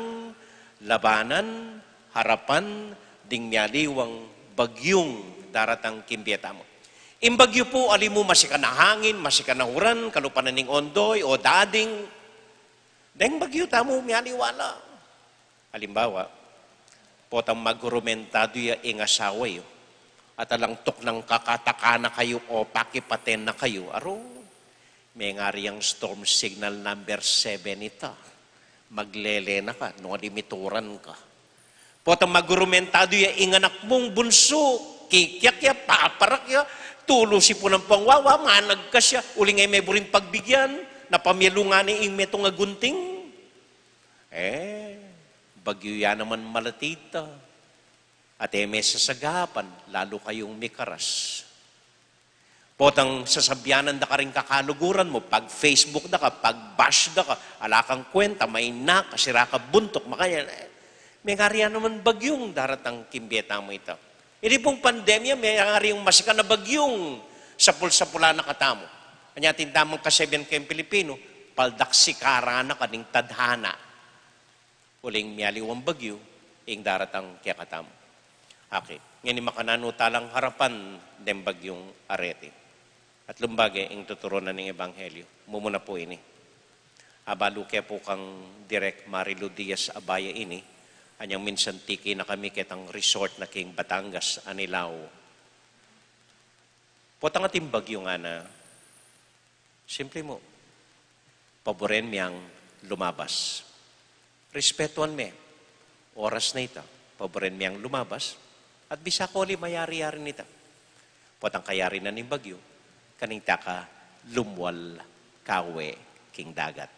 labanan, harapan ding mialiwang bagyung daratang king bie tamu. Ing bagyu pu, ali mu masikan a hangin, masikan a uran, kalupa na ning ondoy, o dading, deng bagyu tamu mialiwa la. Alimbawa, potang magrumentadu ya ing asawa yu, at alang tuknang kakataka na kayu o pakipaten na kayu, aru, mengari yang storm signal number seven ita. Maglele na ka, no, limituran ka. Potang magrumentadu ya ing anak mung bunsu, kikyak ya, paparak ya, tulusi pu nang pangwawa, managkas ya, uling e me buring pagbigyan, na pamialungan ne ing metung a gunting. E, bagyu ya naman malatita. At e me sasagapan, lalu kayung mikaras. Potang sasabianan da ka ring kakaluguran mu, pag-Facebook da ka, pag-bash da ka, ala kang kwenta, maina ka, sira ka buntuk, makanyan, e, mengari ya naman bagyung daratang king bie tamu ita. Ini pung pandemya, mengari yang masikan a bagyung sapul-sapulan na katamu. Anya atin tamung kasabian keng Pilipinu, paldaksikaran na ka ning tadhana. Uling mialiwang bagyu ing daratang kekatamu. Okay. Ngeni makananu talang harapan deng bagyung Areti. At lumbaga ing tuturunan ning ebanghelyu. Mumuna pu ini. Abalu ke pu kang Direk Marilu Diaz Abaya ini, anyang minsan tiki na kami ketang resort na king Batangas, Anilao. Potang ating bagyu ngana, simple mu, paboren me yang lumabas. Respetuan me, oras na ita, paboren me yang lumabas, at bisa ko ali mayari-yari nita. Potang kayari na ning bagyu, kanita ka lumwal kawe king dagat.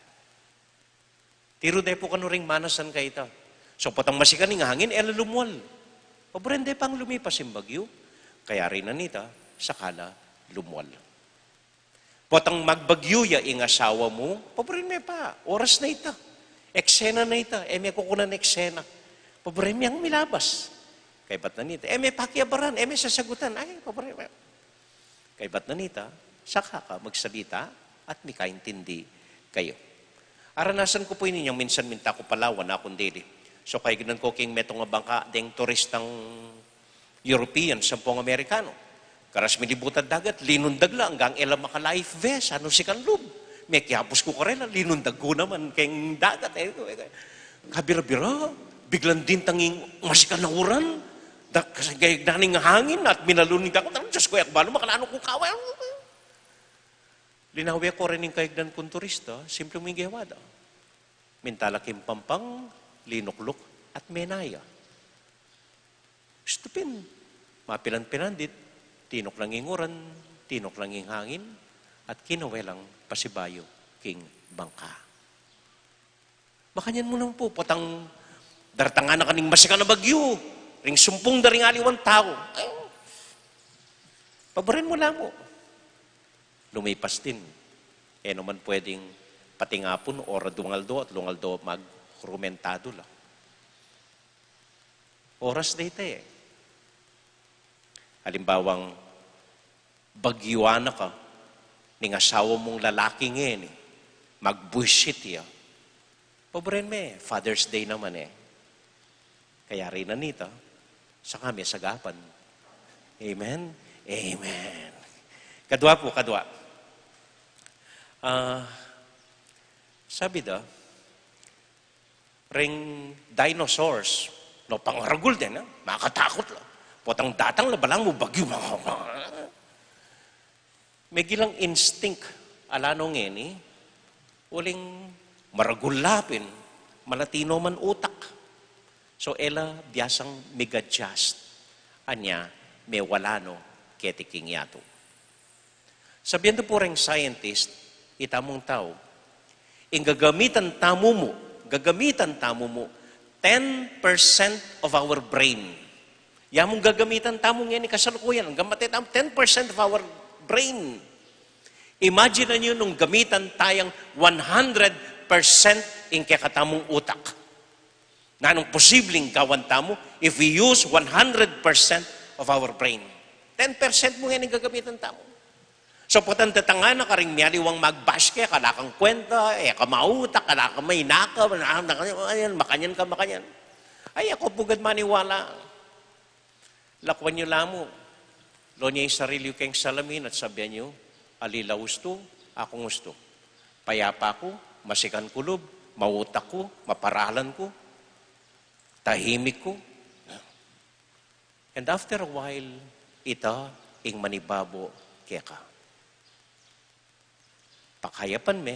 Tiru de pu kanu ring manasan kayta. So, potang masikan ing hangin, e la lumwal. Paboren de pang lumipas ing bagyu, kayari na nita, saka la lumwal. Potang magbagyu ya ing asawa mu, paboren me pa, oras na ita. Eksena na ita, e me kukunan eksena. Paboren me yang milabas. Kaybat na nita, e me pakiabaran, e me sasagutan. Ay, paboren me. Kaybat na nita, saka ka magsalita at mikaintindi kayu. Aranasan ku pu ini anyang minsan minta ku Palawan, akung dili. So, kayagnan ku king metung a bangka deng turistang European, sampung Amerikano. Karas milibut a dagat, linundag la, anggang e la maka-life vest, ano, sikan lub. Mekiabus ku karela, linundag ku naman keng dagat, e. Kabira-bira, biglang dintang ing masikan a uran, da-, kasi kayagnan ing hangin, at minalun ing dagat, Diyos ku, e ku balu makananu kung kawa. Linawe ku rin ing kayagnan kung turista, simple mu ing gewa da. Minta la king pampang, linukluk, at menaya. Stupin, mapilan-pilan dit, tinuknang ing uran, tinuknang ing hangin, at kinawe lang pasibayu king bangka. Makanyan mu naman pu, potang dartangan na ka ning masikan a bagyu, ring sumpung da ring aliwang tau. Ay, paboren mu la mu. Lumipas din. E naman pwedeng patingapun, ora dungaldo at lungaldo magrumentadu la. Oras da ita e. Alimbawang, bagyuan na ka ning asawa mung lalaki ngeni, magbuisit ya. Paboren me, Father's Day naman e. Kayari na nita, saka me sagapan. Amen? Amen. Kadwa pu, kadwa. Ah, sabi da, ring dinosaurs, no, pangaragul din, ha? Makatakut la. Potang datang la, balang mu bagyu, megilang instinct ala no ngeni, uling maragul la pin, malati no man utak. So, e la biasang mig-adjust. Anya, mewala no keti king yatu. Sabian da pu reng scientist, itamung tau, ing gagamitan tamu mu, gagamitan tamu mu, ten percent of our brain. Ya mung gagamitan tamu ngeni kasalukuyan, anggang mate tamu, ten percent of our brain. Imagine yu nung gamitan tayang one hundred percent ing kekatamung utak. Nanung posibleng gawan tamu if we use one hundred percent of our brain. Ten percent mu ngening gagamitan tamu. So, potang datang na karing mialiwang magbash keka, ala kang kwenta, e ka mautak, ala ka mainaka, na, na, ayan, makanyan ka, makanyan. Ay, aku pugad maniwala. Lakwan yu la mu. Loan ye ing sarili yu keng salamin at sabian yu, "Ali la ustu, akung ustu. Payapa ku, masikan ku lub, mautak ku, maparalan ku, tahimik ku." And after a while, ita ing manibabo keka. Pakayapan me,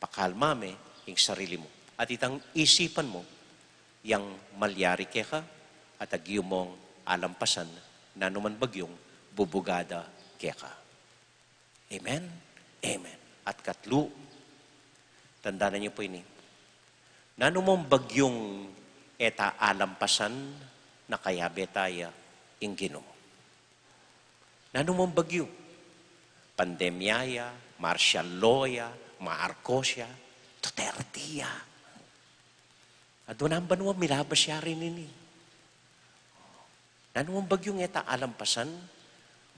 pakalma me ing sarili mu. At itang isipan mu yang malyari keka at agyu mong alampasan nanuman bagyung bubugada keka. Amen? Amen. At katlu, tandanan yu pu ini. Nanumang bagyung e ta alampasan, na kayabe ta ya ing Ginu. Nanumang bagyu, pandemya ya, martial law ya, Marcos ya, Duterte ya. Adwan nang banua milabas ya rin ini. Nanumang bagyung e ta alampasan,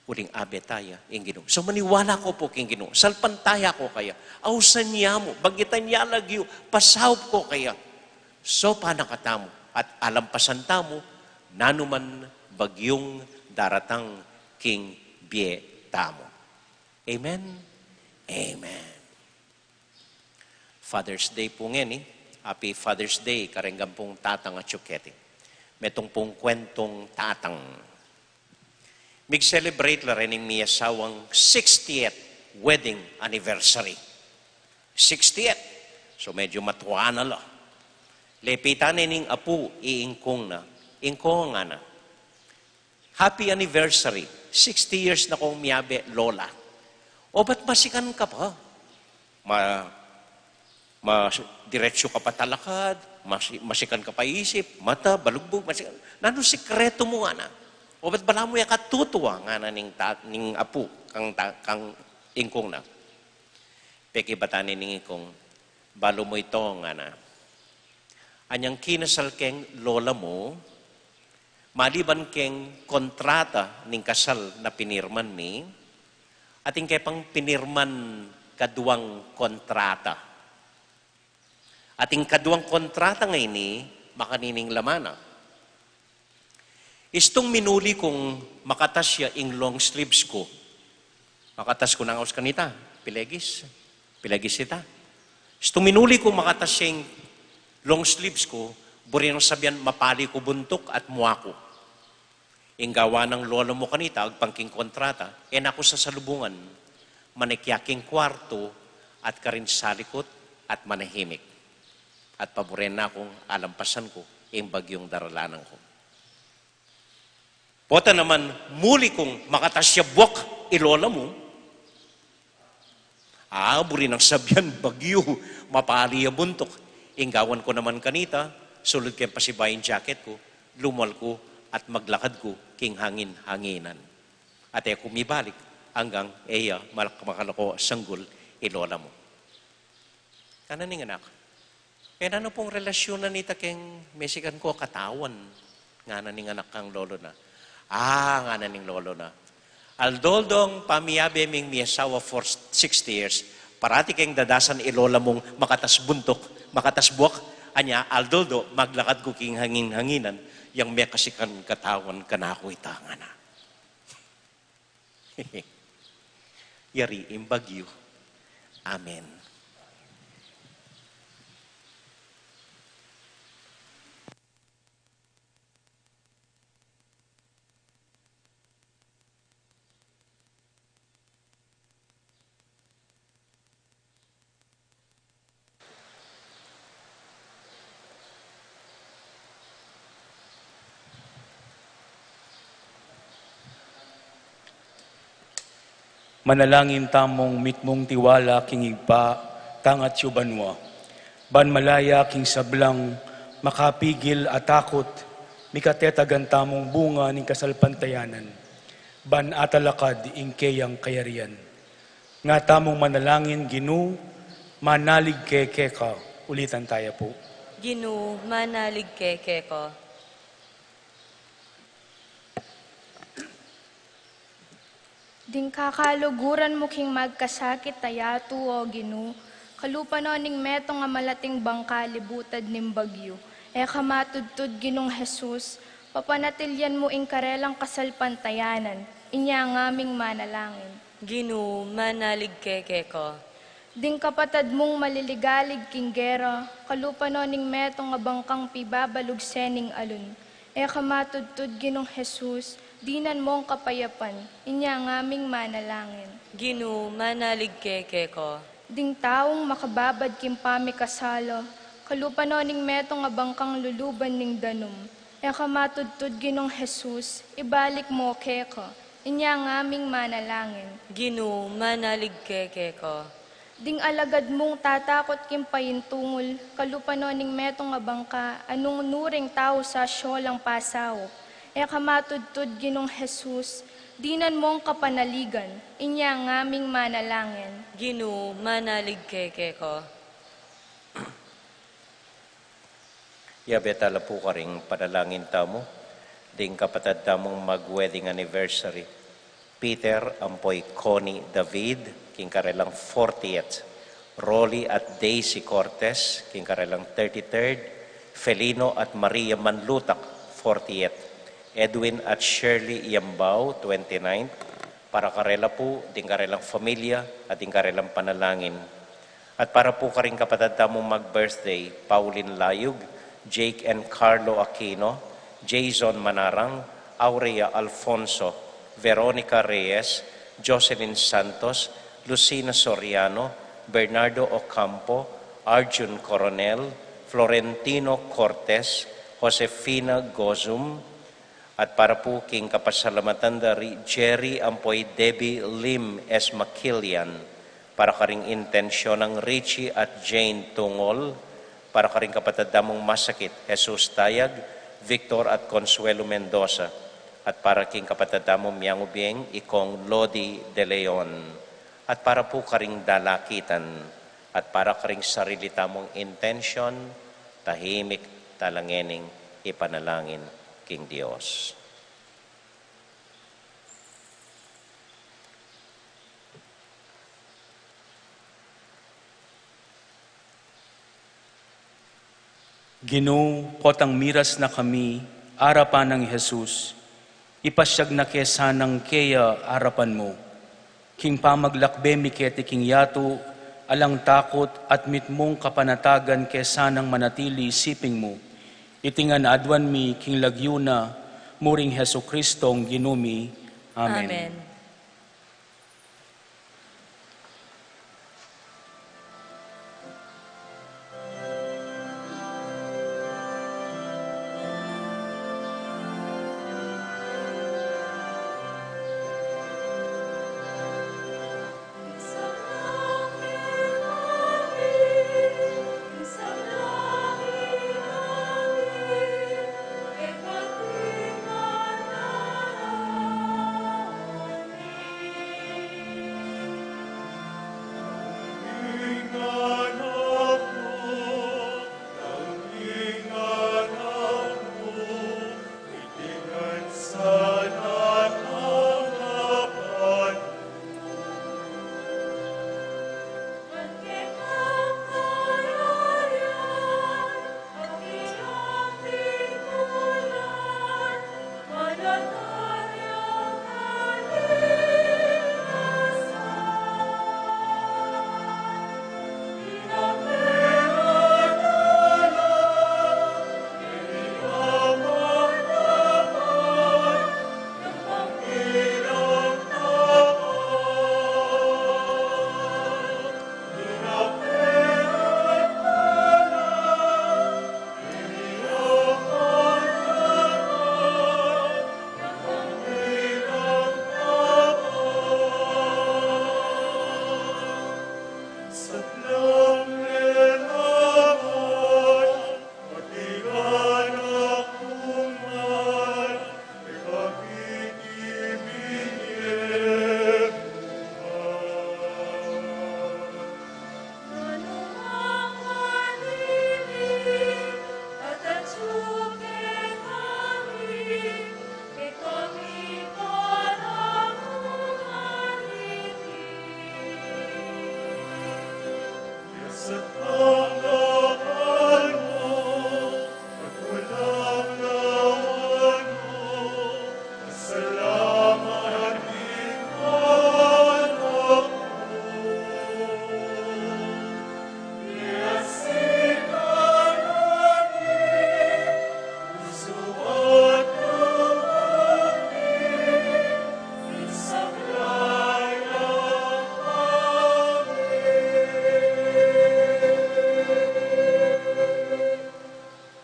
uling abe ta ya ing Ginu. So, maniwala ko pu king Ginu, salpantaya ko kaya, ausan ya mu, banggitan ya lagyu, pasaup ko kaya. So, panakatamu at alampasan tamu nanuman bagyung daratang king bie tamu. Amen? Amen. Father's Day pu ngeni. Happy Father's Day kareng ampong tatang atyu keti. Metung pung kwentung tatang. Mig-celebrate la rening mi asawang sixtieth wedding anniversary. Sixtieth. So, medyu matua na la. Lepitan ne ning apu i ingkung na. Ingkung, ngana, "Happy anniversary. Sixty years na kong miyabe, Lola. O, ba't masikan ka pa? Ma-, ma-, diretso ka pa talakad, masi-, masikan ka pa isip, mata, balugbug, masikan. Nanu sikretu mu?" ngana. "O, ba't balamu e ka tutua?" ngana ning ta-, ning apu, kang ta-, kang ingkung na. Pekibatan ne ning ingkung, "Balu mu ito," ngana. "Anyang kinasal keng lola mu, maliban keng kontrata ning kasal na pinirman mi, atin ke pang pinirman kaduang kontrata. Atin kaduang kontrata ngeni, makanining laman na. Istung minuli kung makatas ya ing long sleeves ku." Makatas ku nang aus kanita, pilegis. Pilegis ita. "Istung minuli kung makatas ya ing long sleeves ku, buri nang sabian mapali ku buntuk at mua ku. Ing gawa nang lola mu kanita, agpang king kontrata, e na ku sasalubungan. Manik ya king kwartu at karin salikut at manahimik. At paburen na kung alampasan ku ing bagyung daralanan ku. Pota naman muli kung makatas ya buak i lola mu, a, buri nang sabian bagyu, mapali ya buntuk. Ing gawan ku naman kanita, sulud keng pasibayu ing jacket ku, lumual ku at maglakad ku king hangin-hanginan. At e ku mibalik anggang e ya malak-, makalako sanggul i lola mu." Ngana ning anak, "E nanu pung relasyunan nita keng mesikan ku a katawan?" ngana ning anak kang lolo na. "A," ngana ning lolo na, "aldo-aldong pamiyabe ming miasawa for sixty years, parati keng dadasan i lola mung makatas buntuk, makatas buak, anya aldo-aldo maglakad ku king hangin-hanginan, yang mekasikan katawan kanaku ita," ngana. Yari ing bagyu. Amen. Manalangin tamung mitmung tiwala king Ibpa tang atsu banua, ban malaya king sablang makapigil a takut, mikatetagan tamung bunga ning kasalpantayanan, ban atalakad ing keyang kayarian. Nga tamung manalangin, Ginu, manalig ke keka. Ulitan taya pu. Ginu, manalig ke keka. Ding kakaluguran mu king magkasakit a yatu, O Ginu, kalupa no ning metung a malating bangka libutad ning bagyu. E ka matudtud, Ginung Jesus, papanatilyan mu ing karelang kasalpantayanan, inya ngaming manalangin. Ginu, manalig ke keka. Ding kapatad mung maliligalig king gera, kalupa no ning metung a bangkang pibabalugse ning alun. E ka matudtud, Ginung Jesus, dinan mong kapayapan, inya ngaming manalangin. Ginu, manalig ke keka. Ding taung makababad king pamikasala, kalupa no ning metung a bangkang luluban ning danum. E ka matudtud, Ginung Jesus, ibalik mo keka, inya ngaming manalangin. Ginu, manalig ke keka. Ding alagad mung tatakut king paintungul, kalupa no ning metung a bangka, a nung nuring tau sa siolang pasaup. E ka matudtud, Ginung Jesus, dinan mong kapanaligan, inya ngaming manalangin. Ginu, manalig ke keka. Yabe tala pu karing panalangin tamu, ding kapatad tamung mag-wedding anniversary. Peter ampo i Connie David, king karelang fortieth. Rolly at Daisy Cortez, king karelang thirty-third. Felino at Maria Manlutak, fortieth. Edwin at Shirley Yambao, twenty-ninth. Para karela pu, ding karelang familia, at ding karelang panalangin. At para pu karing kapatad tamung mag-birthday, Pauline Layug, Jake and Carlo Aquino, Jason Manarang, Aurea Alfonso, Veronica Reyes, Jocelyn Santos, Lucina Soriano, Bernardo Ocampo, Arjun Coronel, Florentino Cortez, Josefina Gozum, at para pu king kapasalamatan da ri Jerry ampo i Debbie Lim Esmakilian, para karing intensyon nang Richie at Jane Tungol, para karing kapatad tamung masakit, Jesus Tayag, Victor at Consuelo Mendoza, at para king kapatad tamung miyangubieng i Kong Lodi De Leon, at para pu karing dalakitan, at para karing sarili tamung intensyon, tahimik tala ngening ipanalangin king Dios. Ginu, potang miras na kami arapan nang Jesus, ipasyag na ke sanang keya arapan mu. King pamaglakbe mi keti king yatu, alang takut at mitmung kapanatagan ke sanang manatili siping mu. Iti ngan aduan mi king lagyu na, muring Jesucristong Ginu mi. Amen. Amen.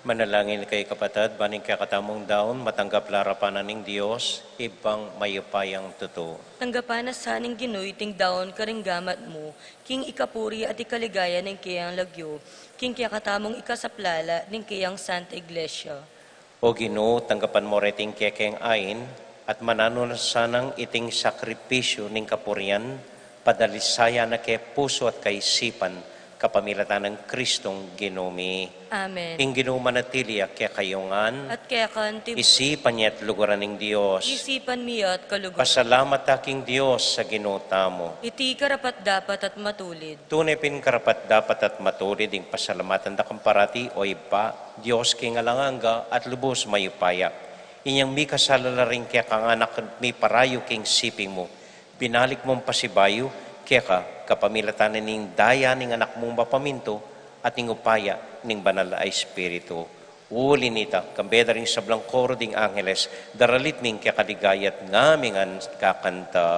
Manalangin kayu, kapatad, ban ing kekatamung daun matanggap la arapan na ning Dios, Ibpang mayupayang tutu. Tanggapan na sa ning Ginu iting daun karing gamat mu, king ikapuri at ikaligaya ning keyang lagyu, king kekatamung ikasaplala ning keyang Santa Iglesia. O Ginu, tanggapan mu reting kekeng ain, at mananu na sanang iting sakripisyu ning kapurian, padalisayan na ke pusu at kaisipan, kapamilatan nang Kristong Ginu mi. Amen. Ing Ginu manatili ya kekayu ngan. At keka naman. Isipan ye at luguran ning Dios. Isipan mi ya at kaluguran. Pasalamat ta king Dios a Ginu tamu. Iti karapat-dapat at matulid. Tune pin karapat-dapat at matulid ing pasalamatan da kang parati, O Ibpa, Dios king alang angga at lubus mayupaya. Inyang mikasala la ring kekang anak miparayu king siping mu, binalik mung pasibayu keka kapamilatan na ning daya ning Anak mung mapamintu at ning upaya ning Banal a Espiritu. Uli nita, kambe da ring sablang koro ding angeles, daralit mi ing keka ligaya at ngami ngan kakanta.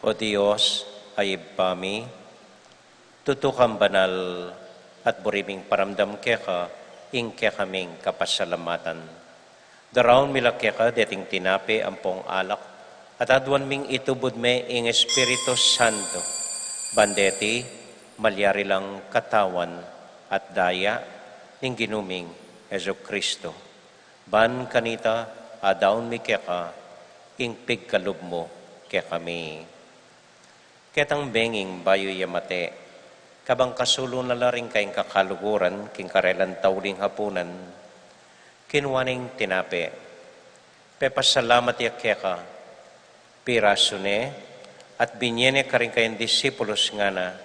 O Dios, a Ibpa mi, tutu kang banal, at buri ming paramdam keka ing kekaming kapasalamatan. Daraun mi la keka deting tinape ampong alak, at aduan ming itubud me ing Espiritu Santo, ban deti malyari lang katawan at daya ning Ginu ming Jesucristo. Ban kanita, adaun mi keka ing pigkalub mu kekami. Ketang benging bayu ya mate, kabang kasulu na la ring kayang kakaluguran king karelang tauling hapunan, kinua neng tinape, pepasalamat ya keka, pirasu ne, at binye ne karing kayang disipulus, ngana,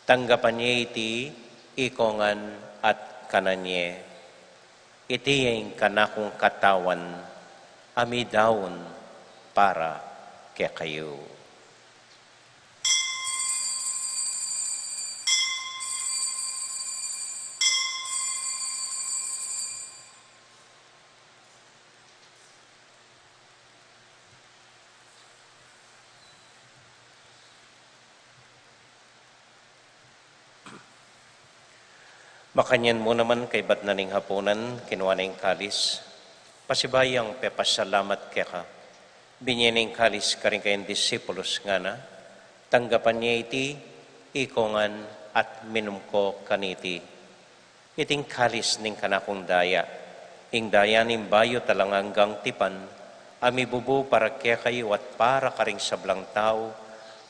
tanggapan ye iti ikongan at kanan ye. Iti ya ing kanakung katawan a midaun para kekayu. Makanyan mu naman kaybat na ning hapunan, kinua ne ing kalis, pasibayu yang pepasalamat keka, binye ne ing kalis karing kayang disipulus, ngana, tanggapan ye iti ikongan at minum ko kaniti. Iti ing kalis ning kanakung daya, ing daya ning bayu at alang anggang tipan, a mibubu para kekayu at para karing sablang tau,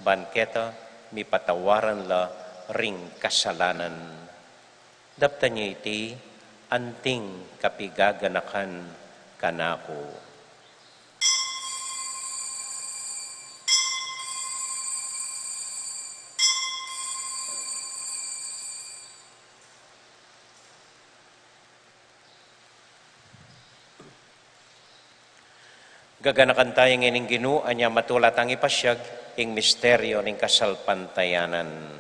ban keta mipatawaran la ring kasalanan. Daptan ye iti anting kapigaganakan kanaku. Gaganakan taya ngening Ginu, anya matula tang ipasiag ing misteryu ning kasalpantayanan.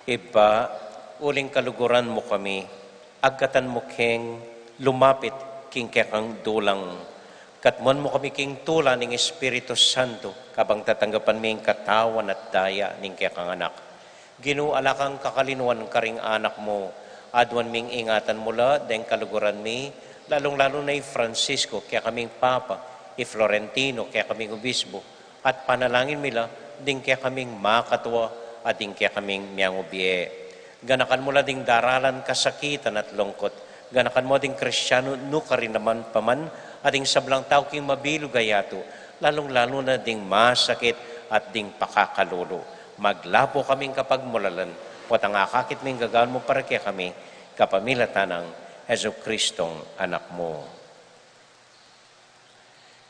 Ibpa, uling kaluguran mu kami, agkatan mu keng lumapit king kekang dulang. Katmuan mu kami king tula ning Espiritu Santo, kabang tatanggapan mi ing katawan at daya ning kekang Anak. Ginu, ala kang kakalinuan karing anak mu, aduan ming ingatan mu la deng kaluguran mi, lalung-lalu na i Francisco, kekaming Papa, i Florentino, kekaming Obispo, at panalangin mi la ding kekaming makatua at ding kekaming miyangubie. Ganakan mu la ding daralan, kasakitan at lungkut. Ganakan mu ding Kristiano nu karin naman pa man at ding sablang tau king mabilug a yatu, lalung-lalu na ding masakit at ding pakakalulu. Maglapu kaming kapagmulalan, potang akakit ming gagawan mu para kekami, kapamilatan nang Jesucristong Anak mu.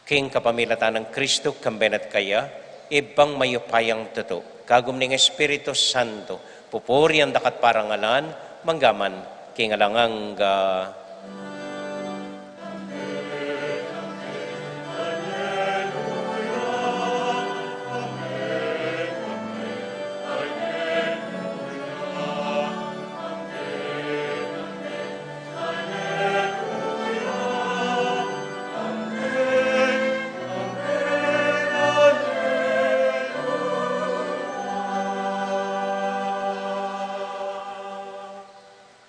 King kapamilatan nang Kristo, kambe na at kaya, Ibpang mayupayang tutu, kagum ning Espiritu Santo, pupurian da ka at parangalan, manggaman king alang angga.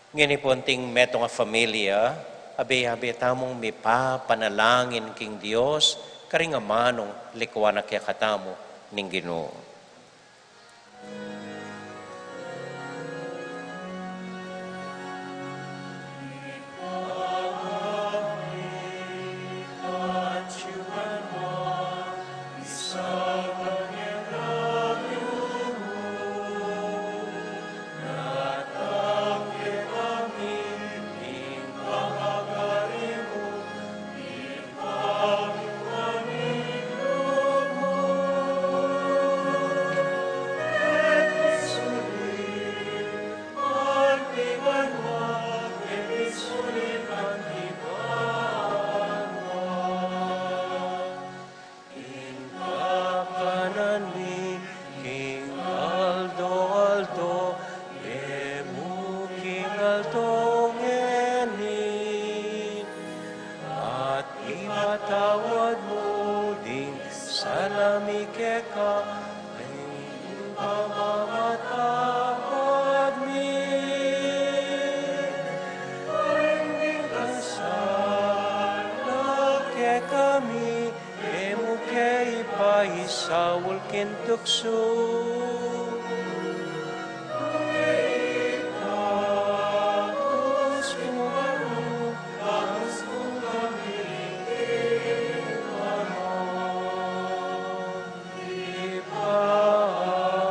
Ngeni pu, anting metung a familia, abe-abe tamung mipapanalangin king Dios karing amanung likuan na kekatamu ning Ginu. Ing kakanan mi king aldo-aldo, ibie mu king aldo ngeni. At ipatawad mu ding sala mi keka, ing pamamatawad mi king mikasala kekami, e mu ke ipaisaul king tuksu, nune ikabus mu kami, ikabus mu kami king manon. Ibpa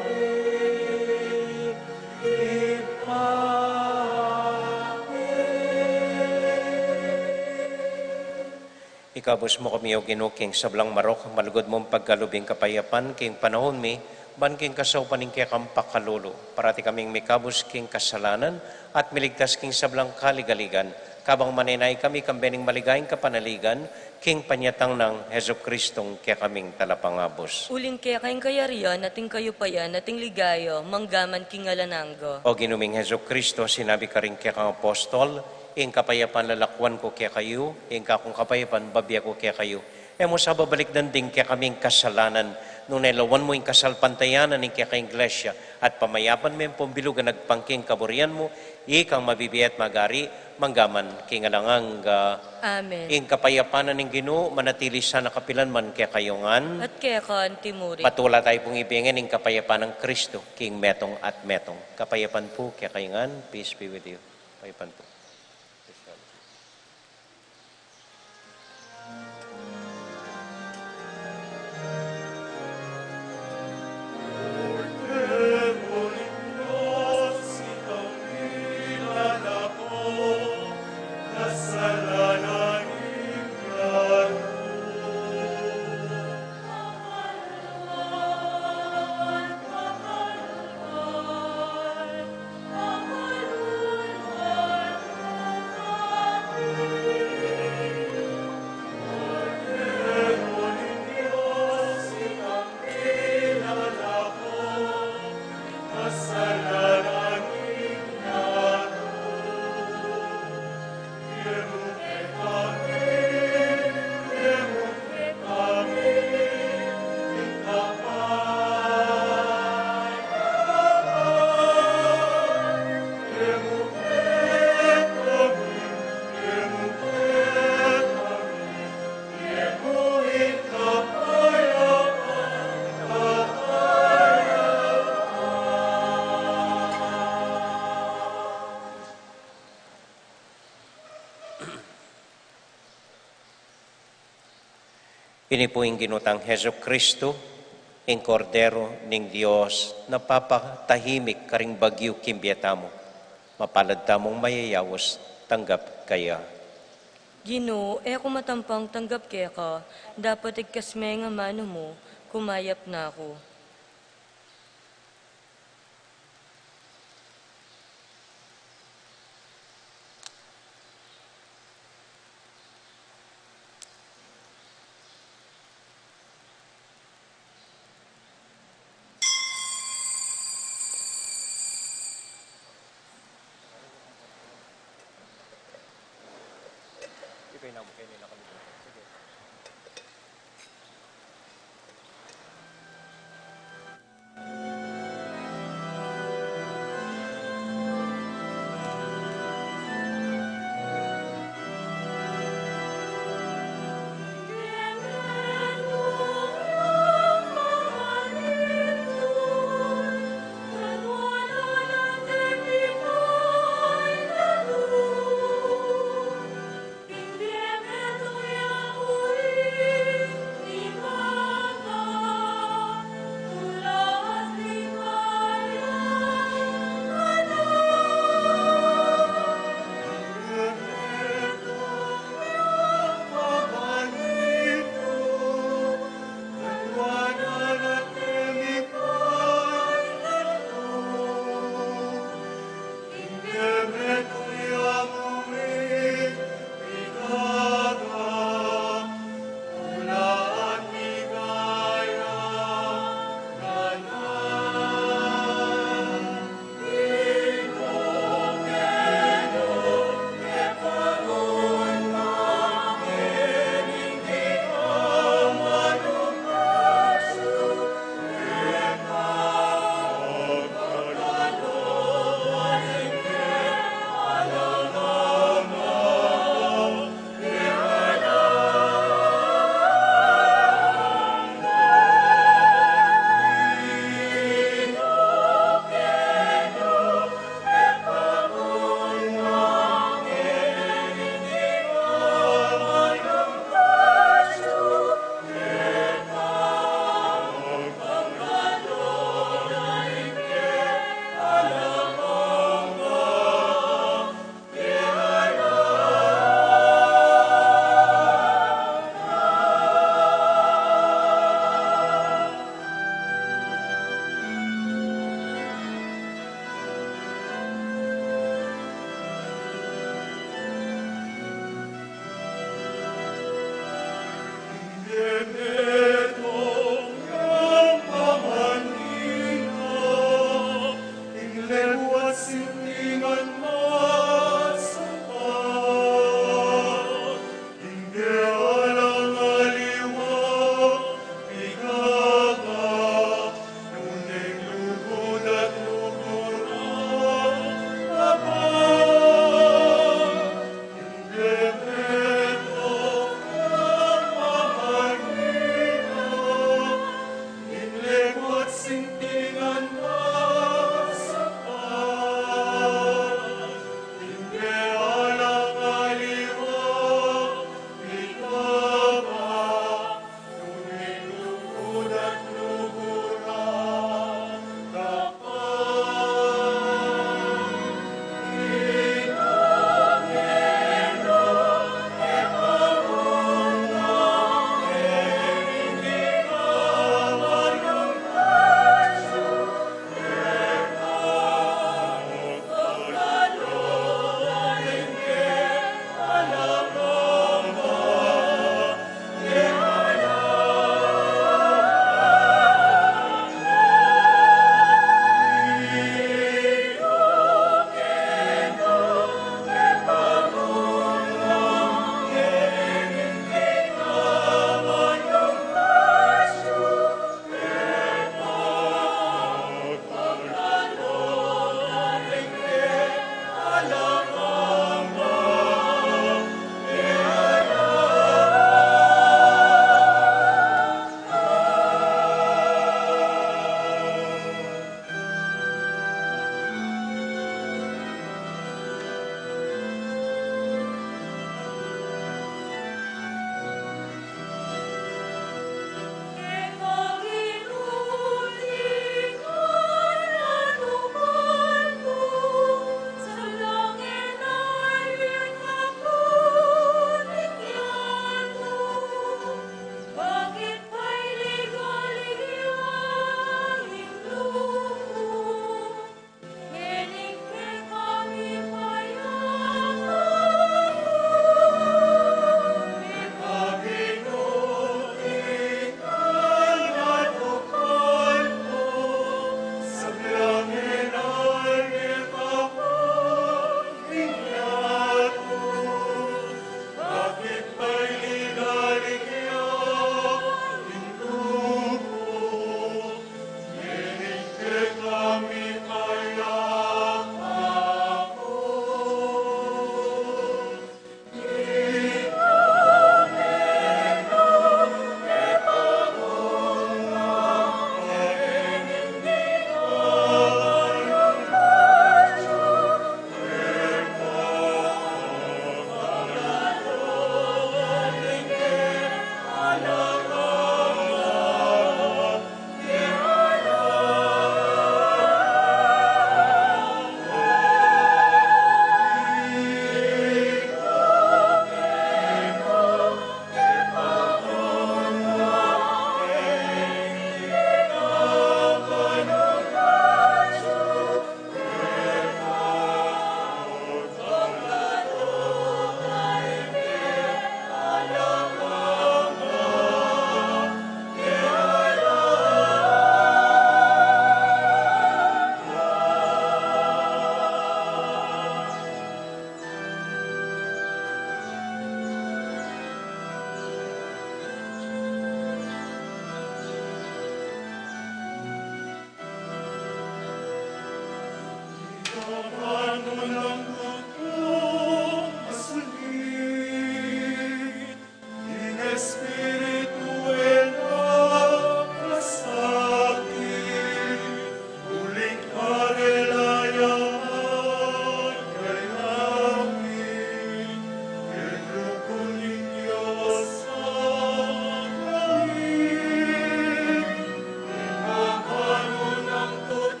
mi, Ibpa mi. Ikabus mu kami, O Ginu, king sablang marok, malugud mung pagkalub ing kapayapan king panaun mi, ban king kasaupan ning kekang pakalulu, parati kaming mikabus king kasalanan, at miligtas king sablang kaligaligan, kabang manenaya kami kambe ning maligayang kapanaligan, king panyatang nang Jesucristong kekaming Talapangabus. Uling keka ing kayarian, at ing kayupayan, at ing ligaya, manggaman king alang angga. O Ginu ming Jesucristo, sinabi karing kekang apostol, ing kapayapan lalakwan ku kekayu, ing kakung kapayapan babie ku kekayu. E mu sa babalikdan ding kekaming kasalanan, nune lawan mu ing kasalpantayanan ning kekang Iglesia, at pamayapan me pung bilug a agpang king kaburian mu, ikang mabibie at magari, manggaman king alang angga. Amen. Ing kapayapan na ning Ginu, manatili sana kapilan man kekayu ngan. At keka antimurin. Patula tayu pung ibie ngan ing kapayapan nang Kristo, king metung at metung. Kapayapan pu kekayu ngan, peace be with you. Kapayapan pu. Ini pu ing Ginu tang Jesucristo, ing Kordero ning Dios, na papatahimik karing bagyu king bie tamu. Mapalad tamung mayayaus tanggap kaya. Ginu, e ku matampang tanggap keka, dapot igkas me ing amanu mu, kumayap na ku.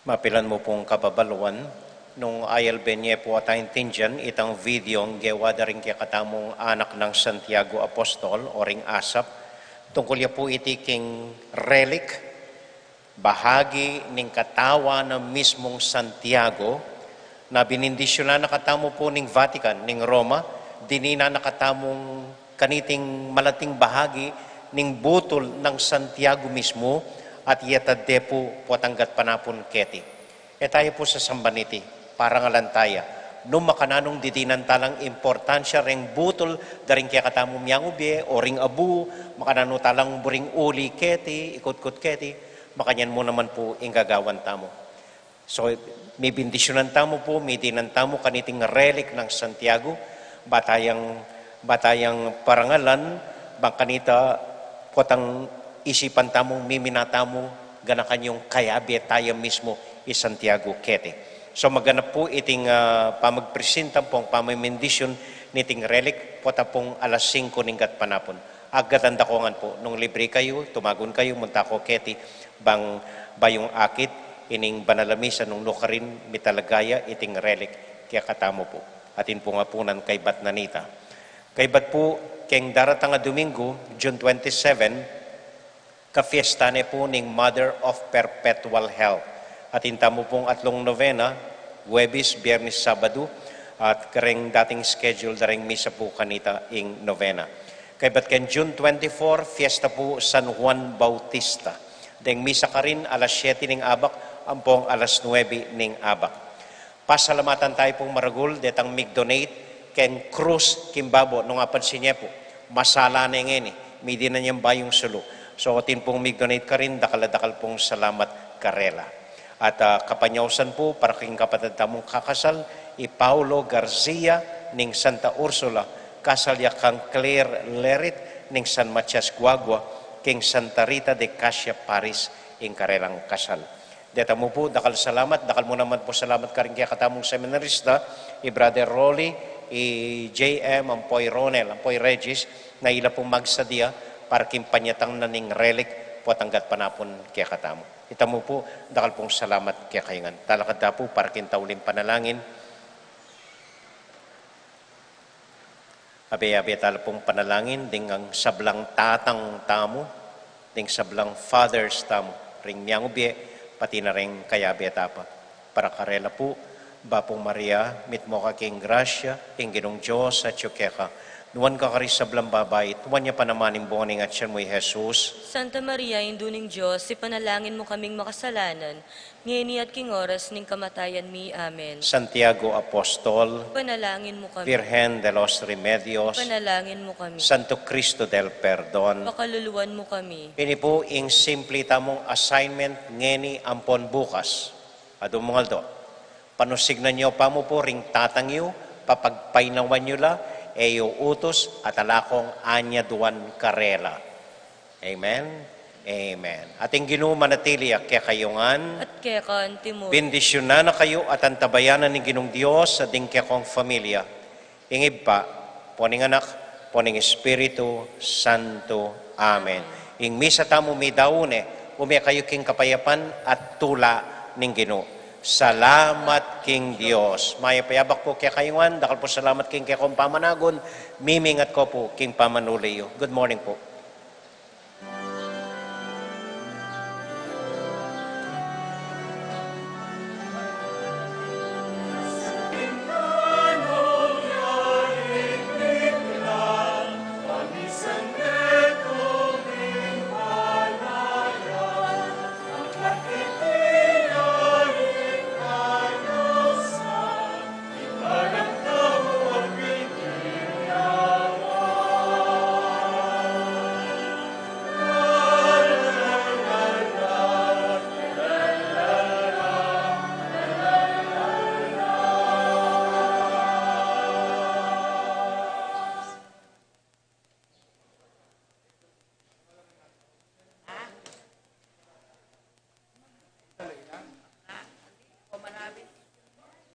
Mapilan mu pung kababaluan, nung ayalbe ne pu a tayang tindian itang video ing gewa da ring kekatamung anak nang Santiago Apostol o ring ASAP, tungkul ya pu iti king relic, bahagi ning katawan na mismung Santiago, na binindisyunan na katamu pu ning Vatican, ning Roma, dininan na katamung kaniting malating bahagi ning butul nang Santiago mismu, at yatad de pu potang gatpanapun keti. E taya pu sasamban iti, parangalan taya. Nung makananung didinan talang importansya reng butul da ring kekatamung miangubie, o ring abu, makananu talang buring uli keti, ikutkut keti, makanyan mu naman pu ing gagawan tamu. So, mibendisyunan tamu pu, midinan tamu kaniting relic nang Santiago, ba tayang, ba tayang parangalan, bang kanita potang isipan tamung mimina tamu, ganakan yung kayabe taya mismu i Santiago keti. So, maganap pu iting, ah, pamagpresinta ampong pamamendisyun niting relic, pota pung alas singko ning gatpanapun. Agatan da ko ngan pu, nung libri kayu, tumagun kayu, munta ko keti, bang bayung akit ining banal a misa nung nukarin mitalaga ya iting relic kekatamu pu. Atin pu nga pu nang kaybat na nita. Kaybat pu, keng daratang a Domingo, June twenty-seven, kafiesta ne pu ning Mother of Perpetual Help. Atin tamu pung atlung novena, Huwebes, Biyernes, Sabado, at kareng dating schedule da reng misa pu kanita ing novena. Kaybat keng June twenty-four, fiesta pu San Juan Bautista. Deng misa karin alas siyete ning abak, ampong alas nuebe ning abak. Pasalamatan tayu pung maragul detang mig-donate keng krus king babo, nung apansin ye pu, masala ne ngeni, midinan yang bayung sulu. So, atin pung mig-donate karin, dakal a dakal pung salamat karela. At, ah, kapanyausan pu, para king kapatad tamung kakasal, i Paulo Garcia ning Santa Ursula, kasal ya kang Claire Lerit ning San Matias Guagua, king Santa Rita de Casia Paris ing karelang kasal. Deta mu pu, dakal salamat, dakal mu naman pu salamat karing kekatamung seminarista, i Brother Rolly, i J M, ampo i Ronel, ampo i Regis, na ila pung magsadia para king panyatang na ning relic potang gatpanapun kekatamu. Ita mu pu, dakal pung salamat kekayu ngan. Talakad ta pu para king tauling panalangin. Abe-abe tala pung panalangin ding sablang tatang tamu, ding sablang fathers tamu, ring miangubie, pati na ring kayabe ta pa. Para karela pu, Bapu Maria, mitmu ka king grasya, ing Ginung Dios atyu keka, Nuan ka karing sablang babai, at nuan ya pa naman ing bunga ning atian mu, i Jesus. Santa Maria, Indu ning Dios, ipanalangin mu kaming makasalanan, ngeni at king oras ning kamatayan mi. Amen. Santiago Apostol, Ipanalangin mu kami. Virgen de los Remedios, Ipanalangin mu kami. Santo Cristo del Perdon. Pakaluluan mu kami. Ini pu ing simple tamung assignment ngeni ampon bukas. Adwang aldo. Panusignan yu pa mu pu ring tatang yu, papagpainawan yu la, e yu utus, at ala kong anyaduan karela. Amen? Amen. At ing Ginu manatili ya kekayu ngan. At keka antimu. Bendisyunan na kayu at antabayanan ning Ginung Dios at ding kekong familia. Ing Ibpa, ampo ning Anak, ampo ning Espiritu Santo. Amen. Ing misa tamu midaun ne, ume kayu king kapayapan at tula ning Ginu. Salamat king Dios. Mayap a abak pu kekayu ngan, dakal pu salamat king kekong pamanagun, mimingat ko pu king pamanuli yu. Good morning pu.